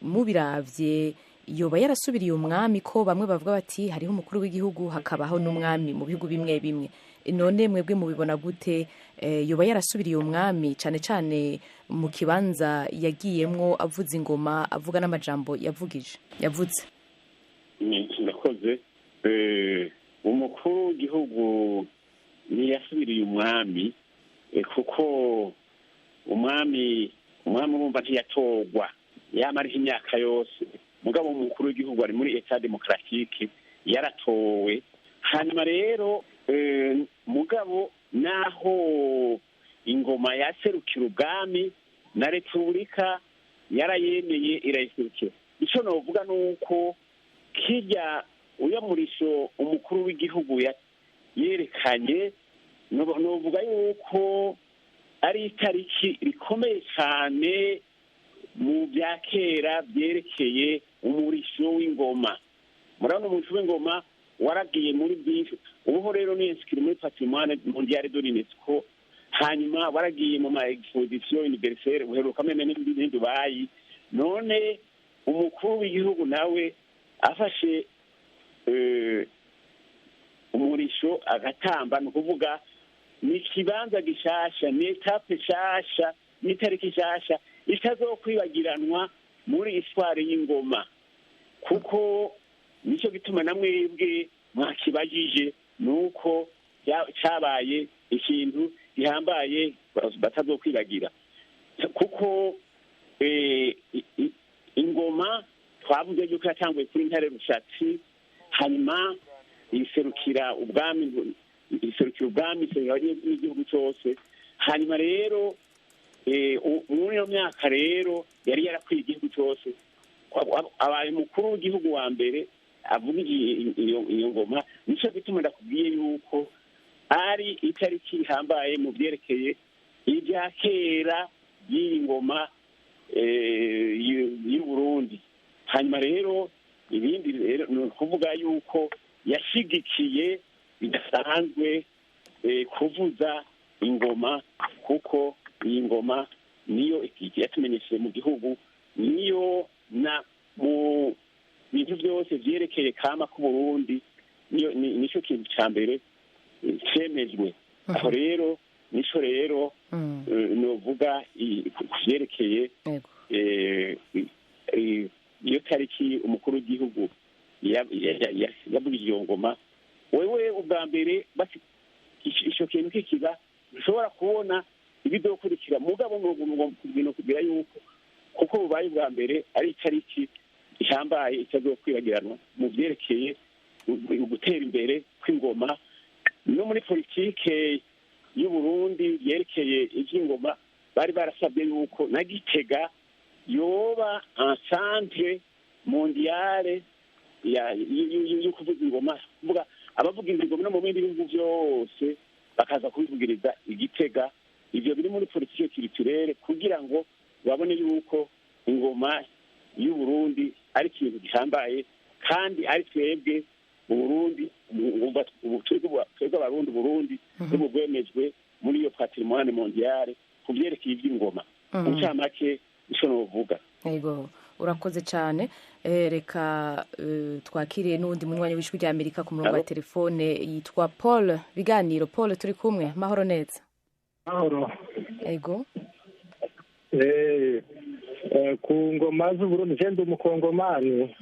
mubiravye yoba yarasubiriye umwami, ko bamwe bavuga bati hariho umukuru w'igihugu hakabaho n'umwami mu bihugu bimwe bimwe. None mwebwe mubibona gute? Yoba yarasubiriye umwami, cyane cyane mu kibanza yagiyemwo avuza ingoma, avuga n'amajambo yavugije yavuze? Ndakoze. Umukuru w'igihugu ntiyasubiriye umwami, kuko umwami urumva ntiyatorwa, yamara imyaka yose. Mugabo umukuru w'igihugu ari muri etat démocratique, yaratowe. Hanyuma rero mugabo naho ingoma yaserukira ubwami, na repubulika yarayemeye irayiserukira. Icyo novuga ni uko kirya uyo murisho umukuru w'igihugu yerekanye, novuga yuko ari itariki rikomeye cyane mu bya kera byerekeye umurisho w'ingoma. Murabona umurisho w'ingoma waragiye muri byinshi. Ubuho rero ni inscrit muri patrimoine mondial de l'UNESCO, hanyuma waragiye mu ma exposition universelle, uheruka meme n'ibindi Dubai. None umukuru w'igihugu nawe afashe umurisho agatamba, ni ukuvuga ni ikibanza gishasha, ni etape nshasha, ni itariki nshasha itazokwibagiranwa muri histoire y'ingoma. Kuko nicyo gituma na mwebwe mwakibajije, nuko cyabaye ikintu gihambaye batazokwibagira. Kuko ingoma twavuze yuko yatanguye kuri Ntare Rushatsi, hanyuma iserukira ubwami, iserukira ubwami, iserukira n'igihugu cyose. Hanyuma rero muri iyo myaka rero yari yarakwiye igihugu cyose. Abaye umukuru w'igihugu wa mbere avuga iyo ngoma. Nicyo gituma ndakubwiye yuko ari itariki ihambaye mu byerekeye ibya kera y'iyi ngoma y'u Burundi. Hanyuma rero ibindi rero ni ukuvuga yuko yashigikiye bidasanzwe kuvuza ingoma, kuko iyi ngoma niyo yatumenyesheje mu gihugu, niyo na mu bintu byose byerekeye kama ku Burundi, niyo nicyo kintu cya mbere cemejwe. Aho rero nico rero novuga kuvyerekeye iyo tariki umukuru w'igihugu yavugije iyo ngoma. Wewe ubwa mbere ico kintu kikiba ushobora kubona ibidokurikira, mugabo no kugira yuko kuko bubaye ubwa mbere ari itariki ihambaye itazokwibagiranwa mu vyerekeye gutera imbere kw'ingoma no muri politike y'u Burundi yerekeye ivy'ingoma. Bari barasabye yuko na Gitega yoba un centre mondiale yo kuvuza ingoma, kuvuga abavuga ingoma no mu bindi bihugu byose bakaza kubivugiriza Igitega. Ivyo biri muri politike culturelle kugira ngo babone yuko ingoma y'u Burundi ari ikintu gihambaye, kandi ari twebwe mu Burundi, twebwe Abarundi, Burundi n'ubugwemejwe muri iyo patrimoine mondiale ku vyerekeye ivy'ingoma. Mu ncamake ico novuga. Yego, Urakoze cyane. Reka twakire n'uwundi munywanyi w'Ijwi rya Amerika ku murongo wa telefone yitwa Paul Biganiro. Paul, turi kumwe, mahoro neza? Mahoro. Ego. Ku ngoma z'Uburundi, je ndi umukongomani.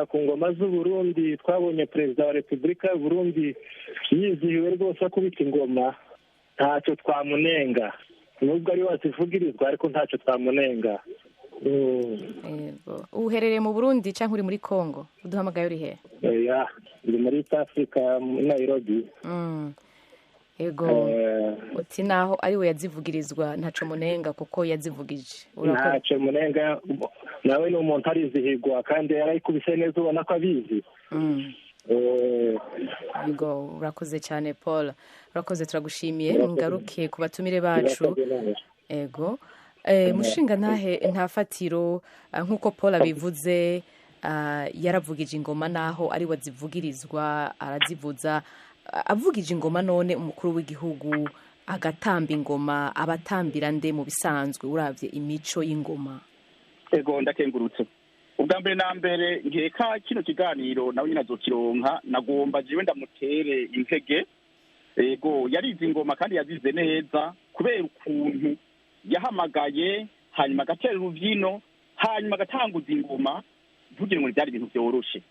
Ku ngoma z'Uburundi twabonye perezida wa Repubulika y'Uburundi yizihiwe rwose akubita ingoma, ntacyo twamunenga, nubwo ari wazivugirizwa, ariko ntacyo twamunenga. Uherereye mu Burundi cyangwa uri muri Congo? Uduhamagaye uri he? Oya, ndi muri East Africa, muri Nairobi. Ego, uti naho ari we yazivugirizwa ntaco munenga kuko yazivugije. Ntacyo munenga, nawe ni umuntu arizihirwa kandi yarayikubise neza, ubona ko abizi. Ego, urakoze cyane Paul, urakoze, turagushimiye. Ngaruke ku batumire bacu. Ego, mushinga ntahe ntafatiro, nk'uko Paul abivuze, yaravugije ingoma naho ari we azivugirizwa, arazivuza. Avugije ingoma, none umukuru w'igihugu agatamba ingoma, abatambira nde mu bisanzwe uravye imico y'ingoma? Ego, ndakengurutse. Ubwa mbere na mbere, nkeka kino kiganiro nawe nyine azokironka, nagomba jewe ndamutere intege. Ego, yarize ingoma kandi yazize neza, kubera ukuntu yahamagaye hanyuma agatera urubyino hanyuma agatanguza ingoma, ntugire ngo byari ibintu byoroshe,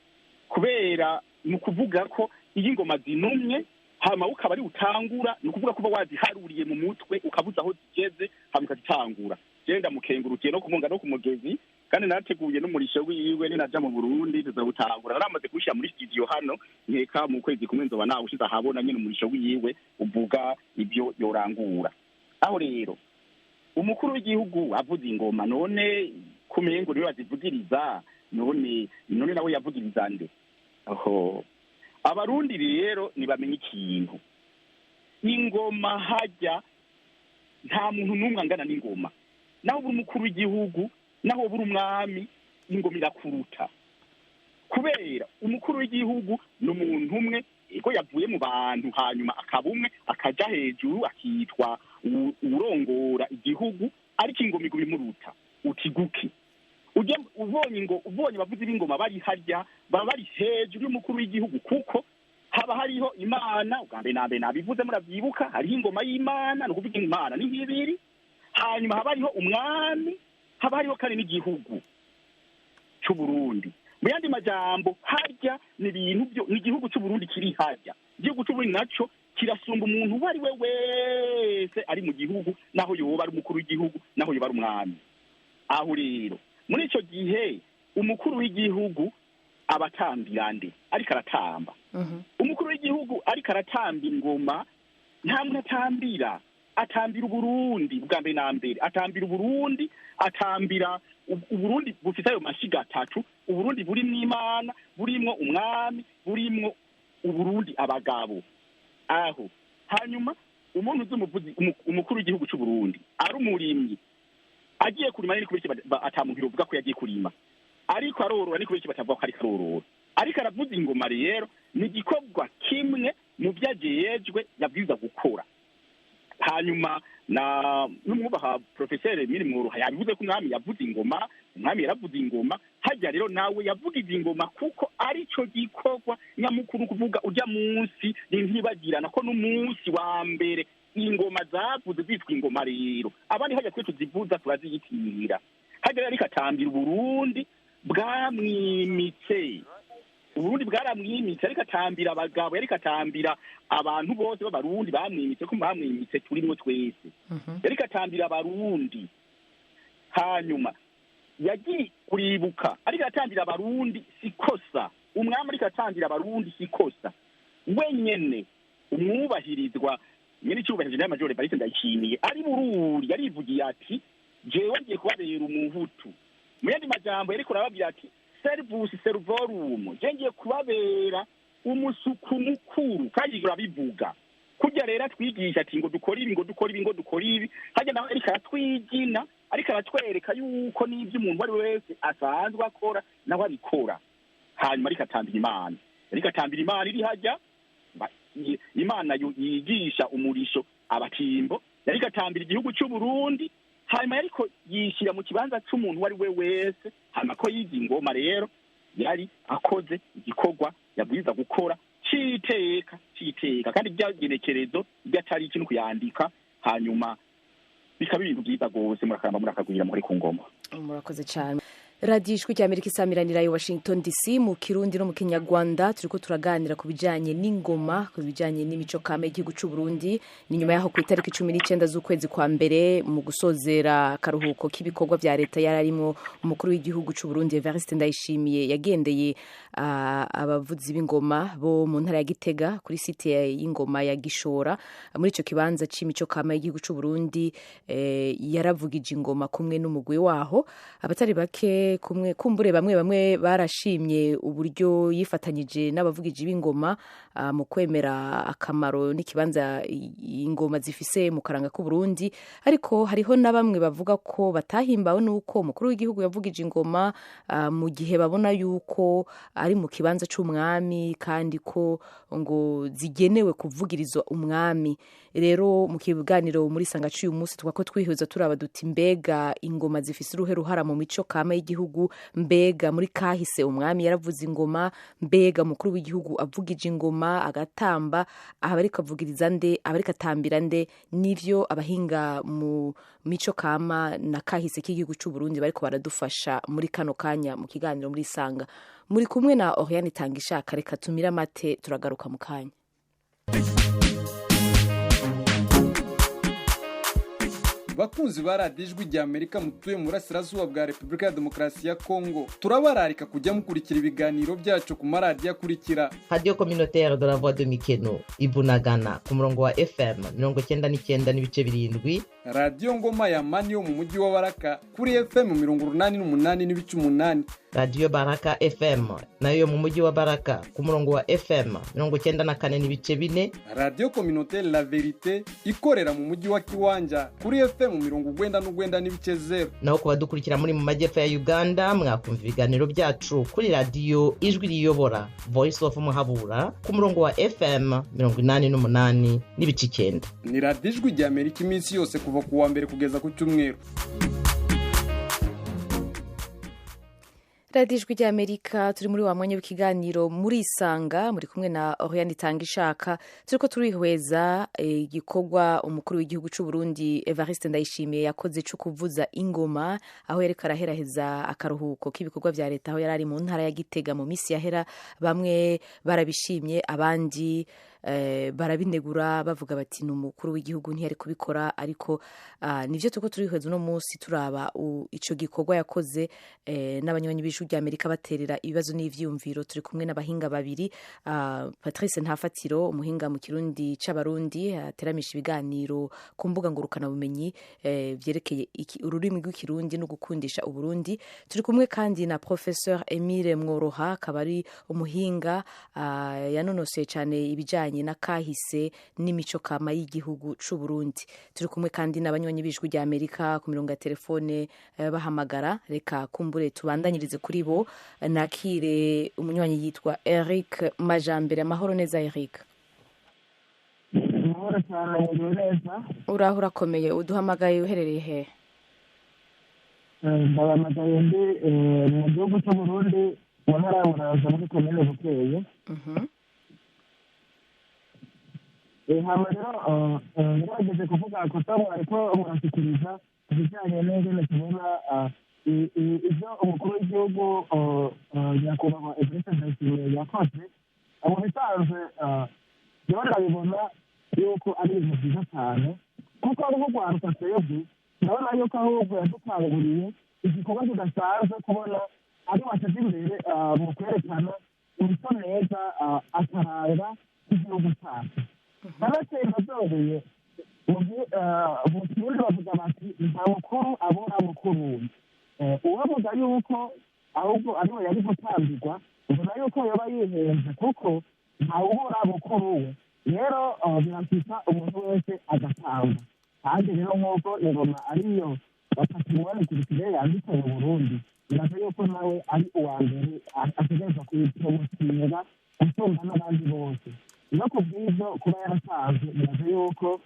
kubera ni ukuvuga ko iyo ingoma zinumye hama ukaba ari utangura, ni ukuvuga kuba waziharuriye mu mutwe, ukabuza aho zigeze, hama ukazitangura. Jewe ndamukengurukiye no kumunga no ku mugezi, kandi narateguye n'umurisho wiwe, ninaja mu Burundi tuzawutangura. Naramaze kuwushyira muri studio hano, nkeka mu kwezi kumwe nzoba nawushize ahabona nyene umurisho wiwe uvuga ibyo yorangura. Aho rero umukuru w'igihugu avuza ingoma, none kumengo niwe azivugiriza, none nawe yavugiriza nde? Aho Abarundi rero ntibamenye ikintu, ingoma hajya nta muntu n'umwe angana n'ingoma. Naho buri umukuru w'igihugu, naho buri umwami, ingoma irakuruta, kubera umukuru w'igihugu ni umuntu umwe, ego yavuye mu bantu hanyuma akaba umwe, akaja hejuru akitwa urongora igihugu, ariko ingoma iguma imuruta. Uti guki? Ubonye ngo ubonye abavuzi b'ingoma bari harya, baba bari hejuru y'umukuru w'igihugu, kuko haba hariho Imana. Ubwa mbere na mbere nabivuze muravyibuka, hariho ingoma y'Imana, ni ukuvuga Imana ni nk'ibiri, hanyuma haba hariho umwami, haba hariho kandi n'igihugu c'Uburundi. Mu yandi majambo, harya ni ibintu byo ni igihugu c'Uburundi kiri harya. Igihugu c'Uburundi naco kirasumba umuntu uwo ari we wese ari mu gihugu, naho yoba ari umukuru w'igihugu, naho yoba ari umwami. Aho rero muri ico gihe umukuru w'igihugu abatambira nde? Ariko aratamba. Umukuru w'igihugu ariko aratamba ingoma, nta muntu atambira, atambira Uburundi. Bwa mbere na mbere atambira Uburundi, atambira Uburundi bufite ayo mashiga atatu: Uburundi burimwo Imana, burimwo umwami, burimwo Uburundi abagabo. Aho hanyuma umuntu uzi umuvuzi, umukuru w'igihugu c'Uburundi ari umurimyi agiye kurima, ni kubera iki atamuntu yovuga ko yagiye kurima? Ariko arorora, ni kubera iki batavuga ko ariko arorora? Ariko aravuza ingoma rero ni igikorwa kimwe mu vyo ajejwe yabwirizwa gukora. Hanyuma na n'umwubaha professeur Emile Mworoha yabivuze ko umwami yavuze ingoma, umwami yaravuze ingoma. Hajya rero nawe yavugize ingoma kuko arico gikorwa nyamukuru, kuvuga urya munsi ntibagirana ko n'umunsi wa mbere ingoma zavuze zitwa ingoma. Rero abandi hajya twe tuzivuza turaziyitirira. Hajya rero ariko atambira Uburundi bwamwimitse, Uburundi bwaramwimitse, ariko atambira abagabo, ariko atambira abantu bose b'Abarundi bamwimitse, ko bamwimitse turimwo twese, ariko atambira Abarundi. Hanyuma yagiye kuribuka, ariko atambira Abarundi sikosa, umwami ariko atambira Abarundi sikosa wenyene. Umwubahirizwa nyene icubahiro General Major Evariste Ndayishimiye ari Bururi yarivugiye ati jewe ngiye kubabera umuhutu. Mu yandi majambo yariko arababwira ati servus servorum, je ngiye kubabera umusuku mukuru, kandi urabivuga kurya rero atwigisha ati ngo dukore ibi, ngo dukore ibi, ngo dukore ibi. Hajya nawe ariko aratwigina, ariko aratwereka yuko n'ibyo umuntu uwo ari we wese asanzwe akora nawe abikora. Hanyuma ariko atambira Imana, ariko atambira Imana iri hajya, Imana yigisha umurisho abatimbo, yariko atambira igihugu c'Uburundi. Hanyuma ariko yishyira mu kibanza c'umuntu uwo ari we wese. Hanyuma ko yiga ingoma rero yari akoze igikorwa yabwiza gukora c'iteka c'iteka, kandi ryagenekerezo ry'atariki no kuyandika, hanyuma bikaba ibintu byiza rwose. Murakamba murakagwira muri ku ngoma. Murakoze cyane. Radiyo Ijwi rya Amerika isamiranira i Washington DC mu Kirundi no mu Kinyarwanda. Turiko turaganira ku bijanye n'ingoma, ku bijanye n'imico kame y'igihugu c'u Burundi. Ni nyuma yaho ku itariki 19 z'ukwezi kwa mbere, mu gusozera akaruhuko k'ibikorwa vya leta yari arimwo, umukuru w'igihugu c'u Burundi Evariste Ndayishimiye yagendeye abavuzi b'ingoma bo mu ntara ya Gitega kuri site y'ingoma ya Gishora. Muri ico kibanza c'imico kame y'igihugu c'u Burundi yaravugije ingoma kumwe n'umugwi waho. Abatari bake, kumwe kumbure bamwe bamwe barashimye uburyo yifatanyije n'abavugiji b'ingoma mu kwemera akamaro n'ikibanza ingoma zifise mu karanga k'u Burundi. Ariko hariho na bamwe bavuga ko batahimbawe n'uko umukuru w'igihugu yavugije ingoma mu gihe babona yuko ari mu kibanza c'umwami, kandi ko ngo zigenewe kuvugirizwa umwami. Rero mu kiganiro muri Sanga c'uyu munsi twako twihweza turaba duti: mbega ingoma zifise uruhe ruhara mu mico kama y'igihugu? Mbega muri kahise umwami yaravuze ingoma? Mbega umukuru w'igihugu avugije ingoma agatamba, aba ariko avugiriza nde? Aba ariko atambira nde? Nivyo abahinga mu mico kama na kahise k'igihugu c'u Burundi bariko baradufasha muri kano kanya mu kiganiro muri Sanga. Muri kumwe na Oriane Tangishaka. Reka tumire amate, turagaruka mu kanya. Bakunzi ba Radiyo Ijwi rya Amerika mutuye mu burasirazuba bwa Repubulika ya Demokarasi ya Kongo, turabararika kujya mukurikira ibiganiro byacu ku maradiyo akurikira: Radio Communautaire de la Voix de Mikeno ibunagana ku murongo wa FM 99.7. Radiyo Ngoma ya Mani yo mu mujyi wa Baraka kuri FM 88.8. Radiyo Baraka FM nayo mu mujyi wa Baraka ku murongo wa FM 94.4. Radiyo Communautaire La Verite ikorera mu mujyi wa Kiwanja kuri FM 99.0. Naho ku badukurikira muri mu majyepfo ya Uganda, mwakumva ibiganiro byacu kuri Radiyo Ijwi Riyobora Voice of Muhabura ku murongo wa FM 88.9. Ni Radiyo Ijwi rya Amerika iminsi yose kuva ku wa mbere kugeza ku cyumweru. Radiyo Ijwi ry'Amerika, turi muri wa mwanya w'ikiganiro muri Isanga. Muri kumwe na Oriane Itangishaka. Turiko turihweza igikorwa umukuru w'igihugu c'u Burundi Evariste Ndayishimiye yakoze co kuvuza ingoma aho yariko araheraheza akaruhuko k'ibikorwa vya leta, aho yari ari mu ntara ya Gitega mu misi yahera. Bamwe barabishimye, abandi barabinegura, bavuga bati ni umukuru w'igihugu, ntiyari kubikora. Ariko nivyo turiko turihweza uno munsi, turaba ico gikorwa yakoze, n'abanywanyi b'Ijwi rya Amerika baterera ibibazo n'ivyiyumviro. Turi kumwe n'abahinga babiri, Patrice Ntafatiro, umuhinga mu Kirundi c'Abarundi, ateramisha ibiganiro ku mbuga ngurukanabumenyi vyerekeye ururimi rw'Ikirundi no gukundisha Uburundi. Turi kumwe kandi na Professeur Emile Mworoha, akaba ari umuhinga yanonosoye cyane ibijanye n'akahise n'imico kama y'igihugu c'u Burundi. Turi kumwe kandi n'abanywanyi b'Ijwi rya Amerika ku mirongo ya telefone bahamagara. Reka kumbure tubandanyirize kuri bo. Nakire umunywanyi yitwa Eric Majambere. Amahoro neza, Eric? Amahoro cyane, mwiriwe neza. Uraho urakomeye? Uduhamagaye uherereye hehe? Ndabahamagaye ndi mu gihugu cy'u Burundi, mu ntara ya Muramvya, muri komine Bukeye. Hama rero ngerageze kuvuga kosa mwariko murashikiriza ku bijyanye n'ingene tubona ibyo umukuru w'igihugu nyakubahwa Evariste Ndayishimiye yakoze. Mu bisanzwe jewe ndabibona yuko ari ibintu byiza cyane, kuko ari nk'urwaruka twebwe ndabona yuko ahubwo yadukanguriye igikorwa kidasanzwe, kubona ari washyize imbere mu kwerekana imico meza, akaranga k'igihugu cyacu. Kanatsinda byongeye, mu Kirundi bavuga bati: "Nta mukuru abura mukuru we." Uwavuga yuko ahubwo ariwe yari gutambirwa, mbona yuko yoba yihenze, kuko ntawubura mukuru we. Rero birafisa umuntu wese agatamba. Kandi rero nk'uko ingoma ariyo patrimoine culturelle yanditse mu Burundi, biraza yuko nawe ari uwa mbere ategerezwa kuyipromotinga gusumba n'abandi bose. No ku bw'ibyo, kuba yarasanzwe, biraza yuko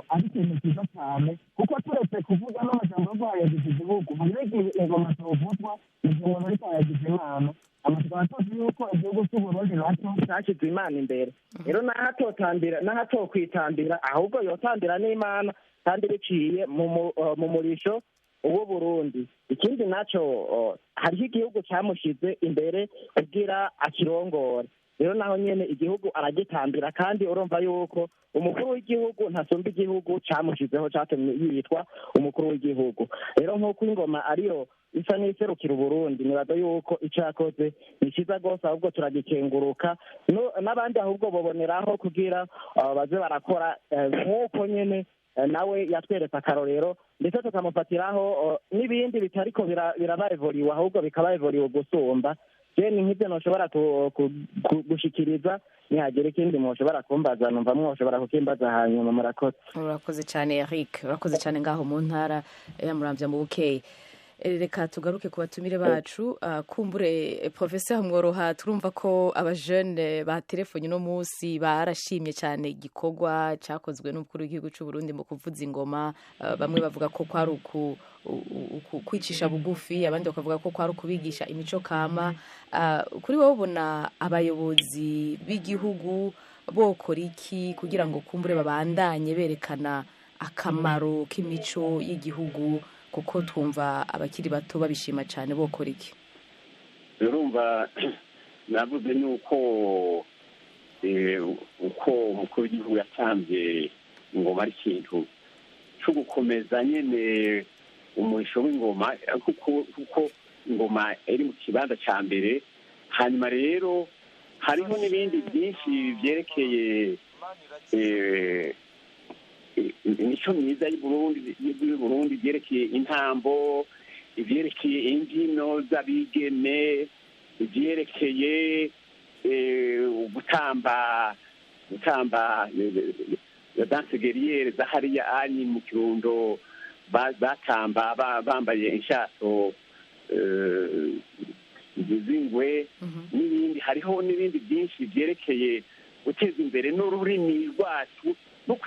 Ari ikintu cyiza cyane, kuko turetse kuvuga n'amajambo yo guhayagiza igihugu, hari n'igihe ingoma zovuzwa mu gihe umuntu ariko ahayagiza Imana. Tukaba tuzi yuko igihugu cy'Uburundi nacyo cyashyize Imana imbere. Rero naho atotambira, naho atokwitambira, ahubwo yotambira n'Imana, kandi biciye mu murisho w'Uburundi. Ikindi naco, hariho igihugu cyamushize imbere kugira akirongore. Rero naho nyene igihugu aragitambira, kandi urumva yuko umukuru w'igihugu ntasumba igihugu cyamushizeho, cyatumye yitwa umukuru w'igihugu. Rero nk'uko ingoma ariyo isa n'iserukira Uburundi, nibaza yuko icyo yakoze ni cyiza rwose, ahubwo turagikenguruka. N'abandi ahubwo boboneraho kugira baze barakora nk'uko nyene nawe yatweretse akarorero, ndetse tukamufatiraho n'ibindi bitariko biraba evoriwe, ahubwo bikaba evoriwe gusumba. Je ni nk'ibyo ntushobora gushikiriza. Nihagira ikindi mushobora kumbaza, numva mwoshobora kukimbaza hanyuma. Murakoze. Urakoze cyane, Eric, urakoze cyane ngaho mu ntara ya Muramvya mu Bukeye. Reka tugaruke ku batumire bacu. Kumbure Professeur Mworoha, turumva ko abajene ba telefone uno munsi barashimye cyane igikorwa cyakozwe n'umukuru w'igihugu cy'u Burundi mu kuvuza ingoma. Bamwe bavuga ko kwari kwicisha bugufi, abandi bakavuga ko kwari ukubigisha imico kama. Kuri wowe ubona abayobozi b'igihugu bokora iki kugira ngo kumbure babandanye berekana akamaro k'imico y'igihugu, kuko twumva abakiri bato babishima cyane? Bokora iki? Urumva, navuze nuko uko umukuru w'igihugu yatanze ingoma ari ikintu cyo gukomeza nyine umurisho w'ingoma, kuko ingoma iri mu kibanza cya mbere. Hanyuma rero hariho n'ibindi byinshi byerekeye imico myiza y'Uburundi, byerekeye intambo, ibyerekeye imbyino z'abigeme, ibyerekeye gutamba danse guerrière za hariya anyi mu Kirundo, batamba bambaye inshato z'ingwe n'ibindi. Hariho n'ibindi byinshi byerekeye guteza imbere n'ururimi rwacu no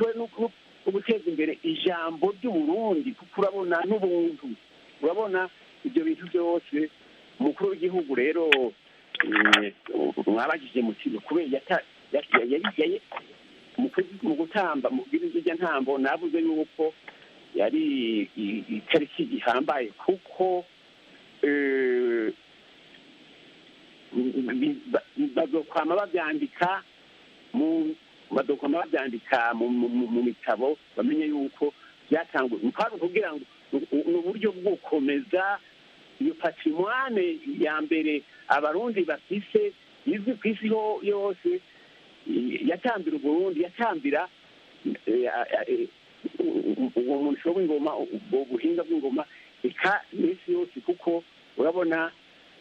guteza imbere ijambo ry'Uburundi, kuko urabona n'ubuntu, urabona ibyo bintu byose. Umukuru w'igihugu rero mwabagije muti kubera mu gutamba mu bw'irya ntambo, navuze yuko yari itariki ihambaye, kuko bazokwama babyandika mu bazokwama babyandika mu bitabo, bamenye yuko byatangwe kwari kugira ngo ni uburyo bwo gukomeza iyo patrimoine ya mbere Abarundi bafise izwi ku isi yose. Yatambira Uburundi, yatambira uwo murisho w'ingoma, ubwo buhinga bw'ingoma, eka n'isi yose, kuko urabona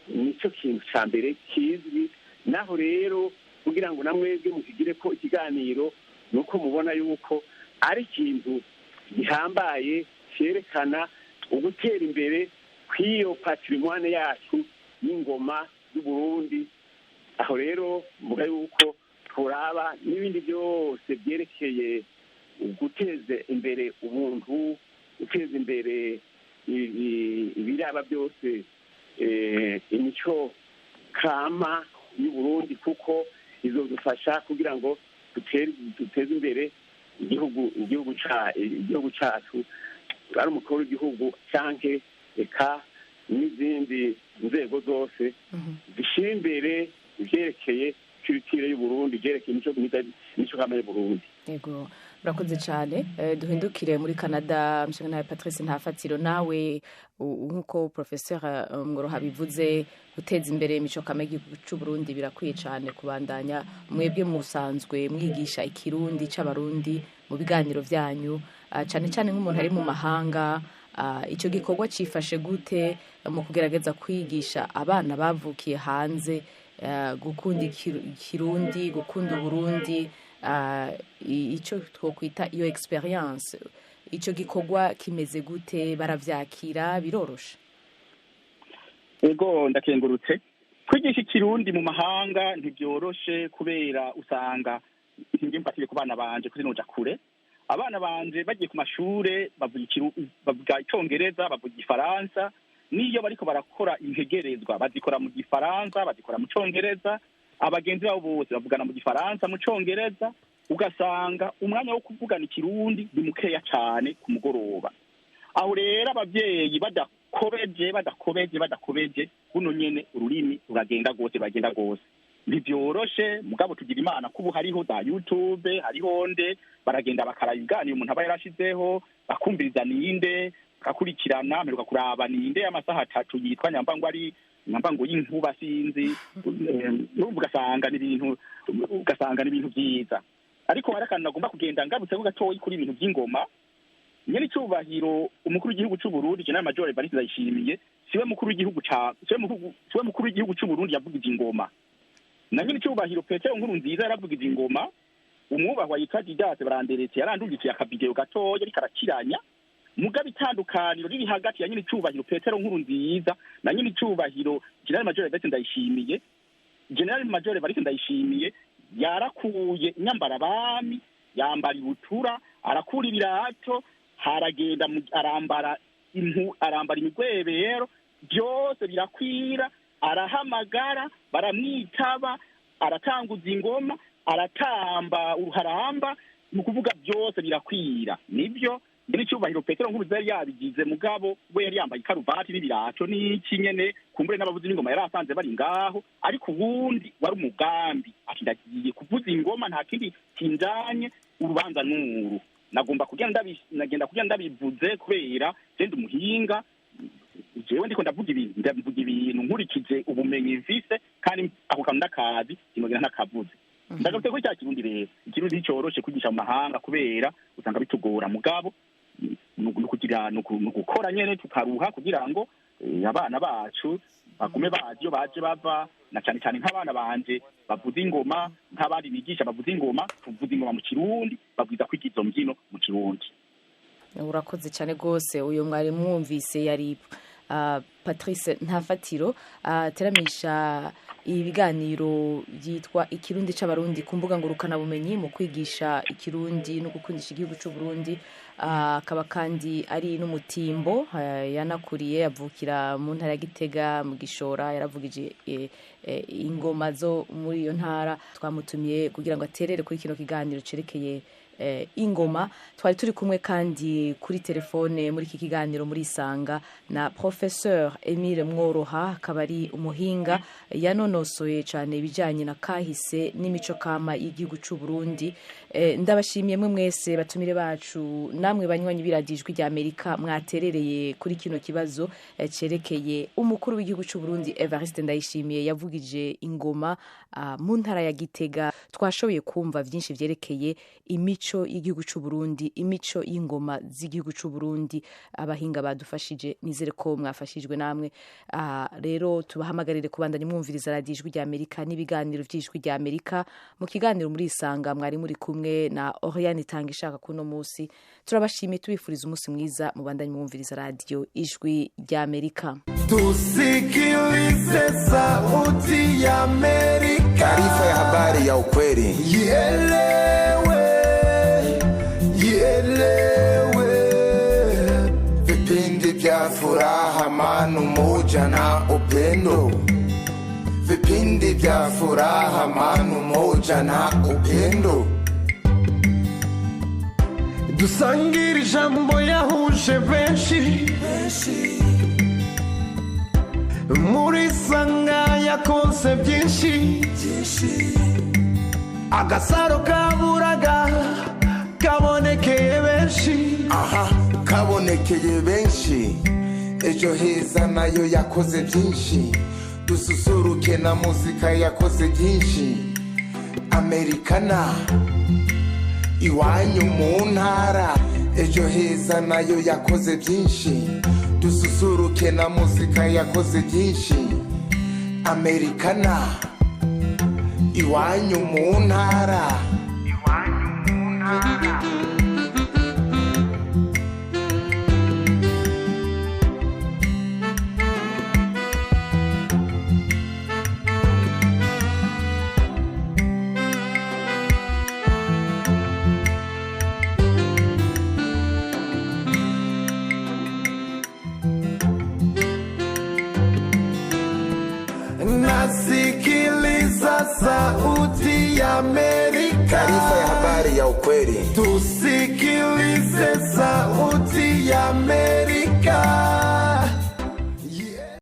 nicyo kintu cya mbere kizwi. Naho rero kugira ngo namwebwe mukigire ko ikiganiro, ni uko mubona yuko ari ikintu gihambaye cyerekana ugutera imbere kw'iyo patrimoine yacu y'ingoma y'Uburundi. Aho rero mvuga yuko turaba n'ibindi byose byerekeye guteza imbere ubuntu, guteza imbere ibiraba byose imico kama y'Uburundi, kuko izodufasha kugira ngo duteze imbere igihugu cyacu, ari umukuru w'igihugu canke eka n'izindi nzego zose zishyira imbere ivyerekeye culture y'Uburundi, ivyerekeye imico kama y'Uburundi. Yego, murakoze cyane. Duhindukire muri Canada. Mshinga Patrice Ntafatiro, nawe nkuko Professeur Mworoha bivuze, guteza imbere imico kama y'igihugu cy'u Burundi birakwiye cyane kubandanya. Mwebwe musanzwe mwigisha ikirundi c'Abarundi mu biganiro vyanyu, cyane cyane nk'umuntu ari mu mahanga, icyo gikorwa cifashe gute mu kugerageza kwigisha abana bavukiye hanze gukunda ikirundi, gukunda Uburundi, icyo twokwita iyo experience? Icyo gikorwa kimeze gute? Baravyakira biroroshe? Ego, ndakengurutse. Kwigisha ikirundi mu mahanga ntibyoroshe, kubera usanga ntinge mfatire ku bana banje kuri noja kure. Abana banje bagiye ku mashure bavuga icongereza, bavuga igifaransa, n'iyo bariko barakora integerezwa bazikora mu gifaransa, bazikora mu congereza, abagenzi babo bose bavugana mu gifaransa, mu congereza, ugasanga umwanya wo kuvugana ikirundi ni mukeya cane ku mugoroba. Aho rero abavyeyi badakobeje buno nyene ururimi ruragenda gose. Ntibyoroshe, mugabo tugira Imana kubu hariho za YouTube, hariho nde baragenda bakaraba ibiganiro umuntu aba yarashizeho, bakumviriza ninde, bakakurikirana. Mperuka kuraba ninde amasaha 3 yitwa nyambango ari nyambango y'inkuba sinzi, urumva ugasanga ni ibintu vyiza. Ariko hari akantu nagomba kugenda ngarutse ko gatoyi kuri ibintu vy'ingoma. Nyene icubahiro umukuru w'igihugu c'u Burundi General Major Evariste Ndayishimiye siwe mukuru w'igihugu ca siwe mukuru w'igihugu c'u Burundi yavugije ingoma. Na nyene icubahiro Petero Nkurunziza yaravugije ingoma. Umwubahwa yitwa Didas Baranderetse yarandungitse akavideo gatoya ariko arakiranya, mugabo itandukaniro riri hagati ya nyene icubahiro Petero Nkurunziza na nyene icubahiro General Major Evariste Ndayishimiye. General Major Evariste Ndayishimiye yarakuye inyambara abami, yambara ibutura, arakura ibirato, haragenda arambara arambara imigwebero, byose birakwira, arahamagara baramwitaba, aratanguza ingoma, aratamba uruharamba, mu kuvuga byose birakwira. Nibyo n'icyubahiro Petero Nkurunziza yari yabigize, mugabo we yari yambaye ikaruvati n'ibirato n'iki nyene, kumbure n'abavuzi b'ingoma yari asanze bari ngaho, ariko ubundi wari umugambi ati ndagiye kuvuza ingoma nta kindi kinjanye, urubanza nuru nagomba kugenda nagenda kugenda ndabivuze kubera je ndi umuhinga, jewe ndiko ndavuga ibintu nkurikije ubumenyi mfise, kandi ako kantu ndakazi sinogera ntakavuze. Ndagarutse kuri cya kirundi rero, ikirundi nticoroshe kwigisha mu mahanga kubera usanga bitugora, mugabo nukugira nukukora nyene tukaruha kugira ngo abana bacu bagume bazi iyo baje bava, na cyane cyane nk'abana banje bavuza ingoma, nk'abandi bigisha bavuza ingoma, tuvuza ingoma mu kirundi, babwiza kwiga izo mbyino mu kirundi. Urakoze cyane gose. Uyo mwari mwumvise yari Patrice Ntafatiro ateramisha ibiganiro byitwa Ikirundi c'Abarundi ku mbuga ngurukana bumenyi mu kwigisha ikirundi no gukundisha igihugu c'u Burundi, akaba kandi ari n'umutimbo, yanakuriye avukira mu ntara ya Gitega mu Gishora, yaravugije ingoma zo muri iyo ntara. Twamutumiye kugira ngo aterere kuri kino kiganiro cerekeye ingoma. Twari turi kumwe kandi kuri telefone muri iki kiganiro muri Isanga na Professeur Emile Mworoha, akaba ari umuhinga yanonosoye cyane ibijyanye na kahise n'imico kama y'igihugu c'u Burundi. Ndabashimiye mwe mwese batumire bacu namwe banywanyi biradijwi rya Amerika mwaterereye kuri kino kibazo cerekeye umukuru w'igihugu c'u Burundi Evariste Ndayishimiye yavugije ingoma mu ntara ya Gitega. Twashoboye kumva byinshi vyerekeye imico y'igihugu c'u Burundi, imico y'ingoma z'igihugu c'u Burundi. Abahinga badufashije, nizere ko mwafashijwe namwe. Rero tubahamagarire kubandanya mwumviriza radio Ijwi rya Amerika n'ibiganiro vy'Ijwi rya Amerika. Mu kiganiro muri Isanga mwari muri kumwe na Oriane Itangishaka kuno musi. Turabashimiye, tubifuriza umunsi mwiza, mubandanye mwumviriza radio Ijwi rya Amerika. Tusikilize sauti ya Amerika, taarifa ya habari ya ukweli, ielewe, ielewe. Vipindi vya furaha, amani, umoja na upendo. Vipindi vya furaha, amani, umoja na upendo. Dusangira ijambo yahuje benshi muri Sanga yakoze byinshi, agasaro kaburaga kabonekeye benshi. Aha kabonekeye benshi. Ejo heza nayo yakoze byinshi. Dususuruke na muzika yakoze byinshi. Amerikana iwanyu mu ntara. Ejo heza nayo yakoze byinshi. Dususuruke na muzika yakoze byinshi. Amerikana iwanyu mu ntara. Iwanyu mu ntara. Nasikiliza Sauti ya Amerika. Taarifa ya habari ya ukweli. Tusikilize Sauti ya Amerika.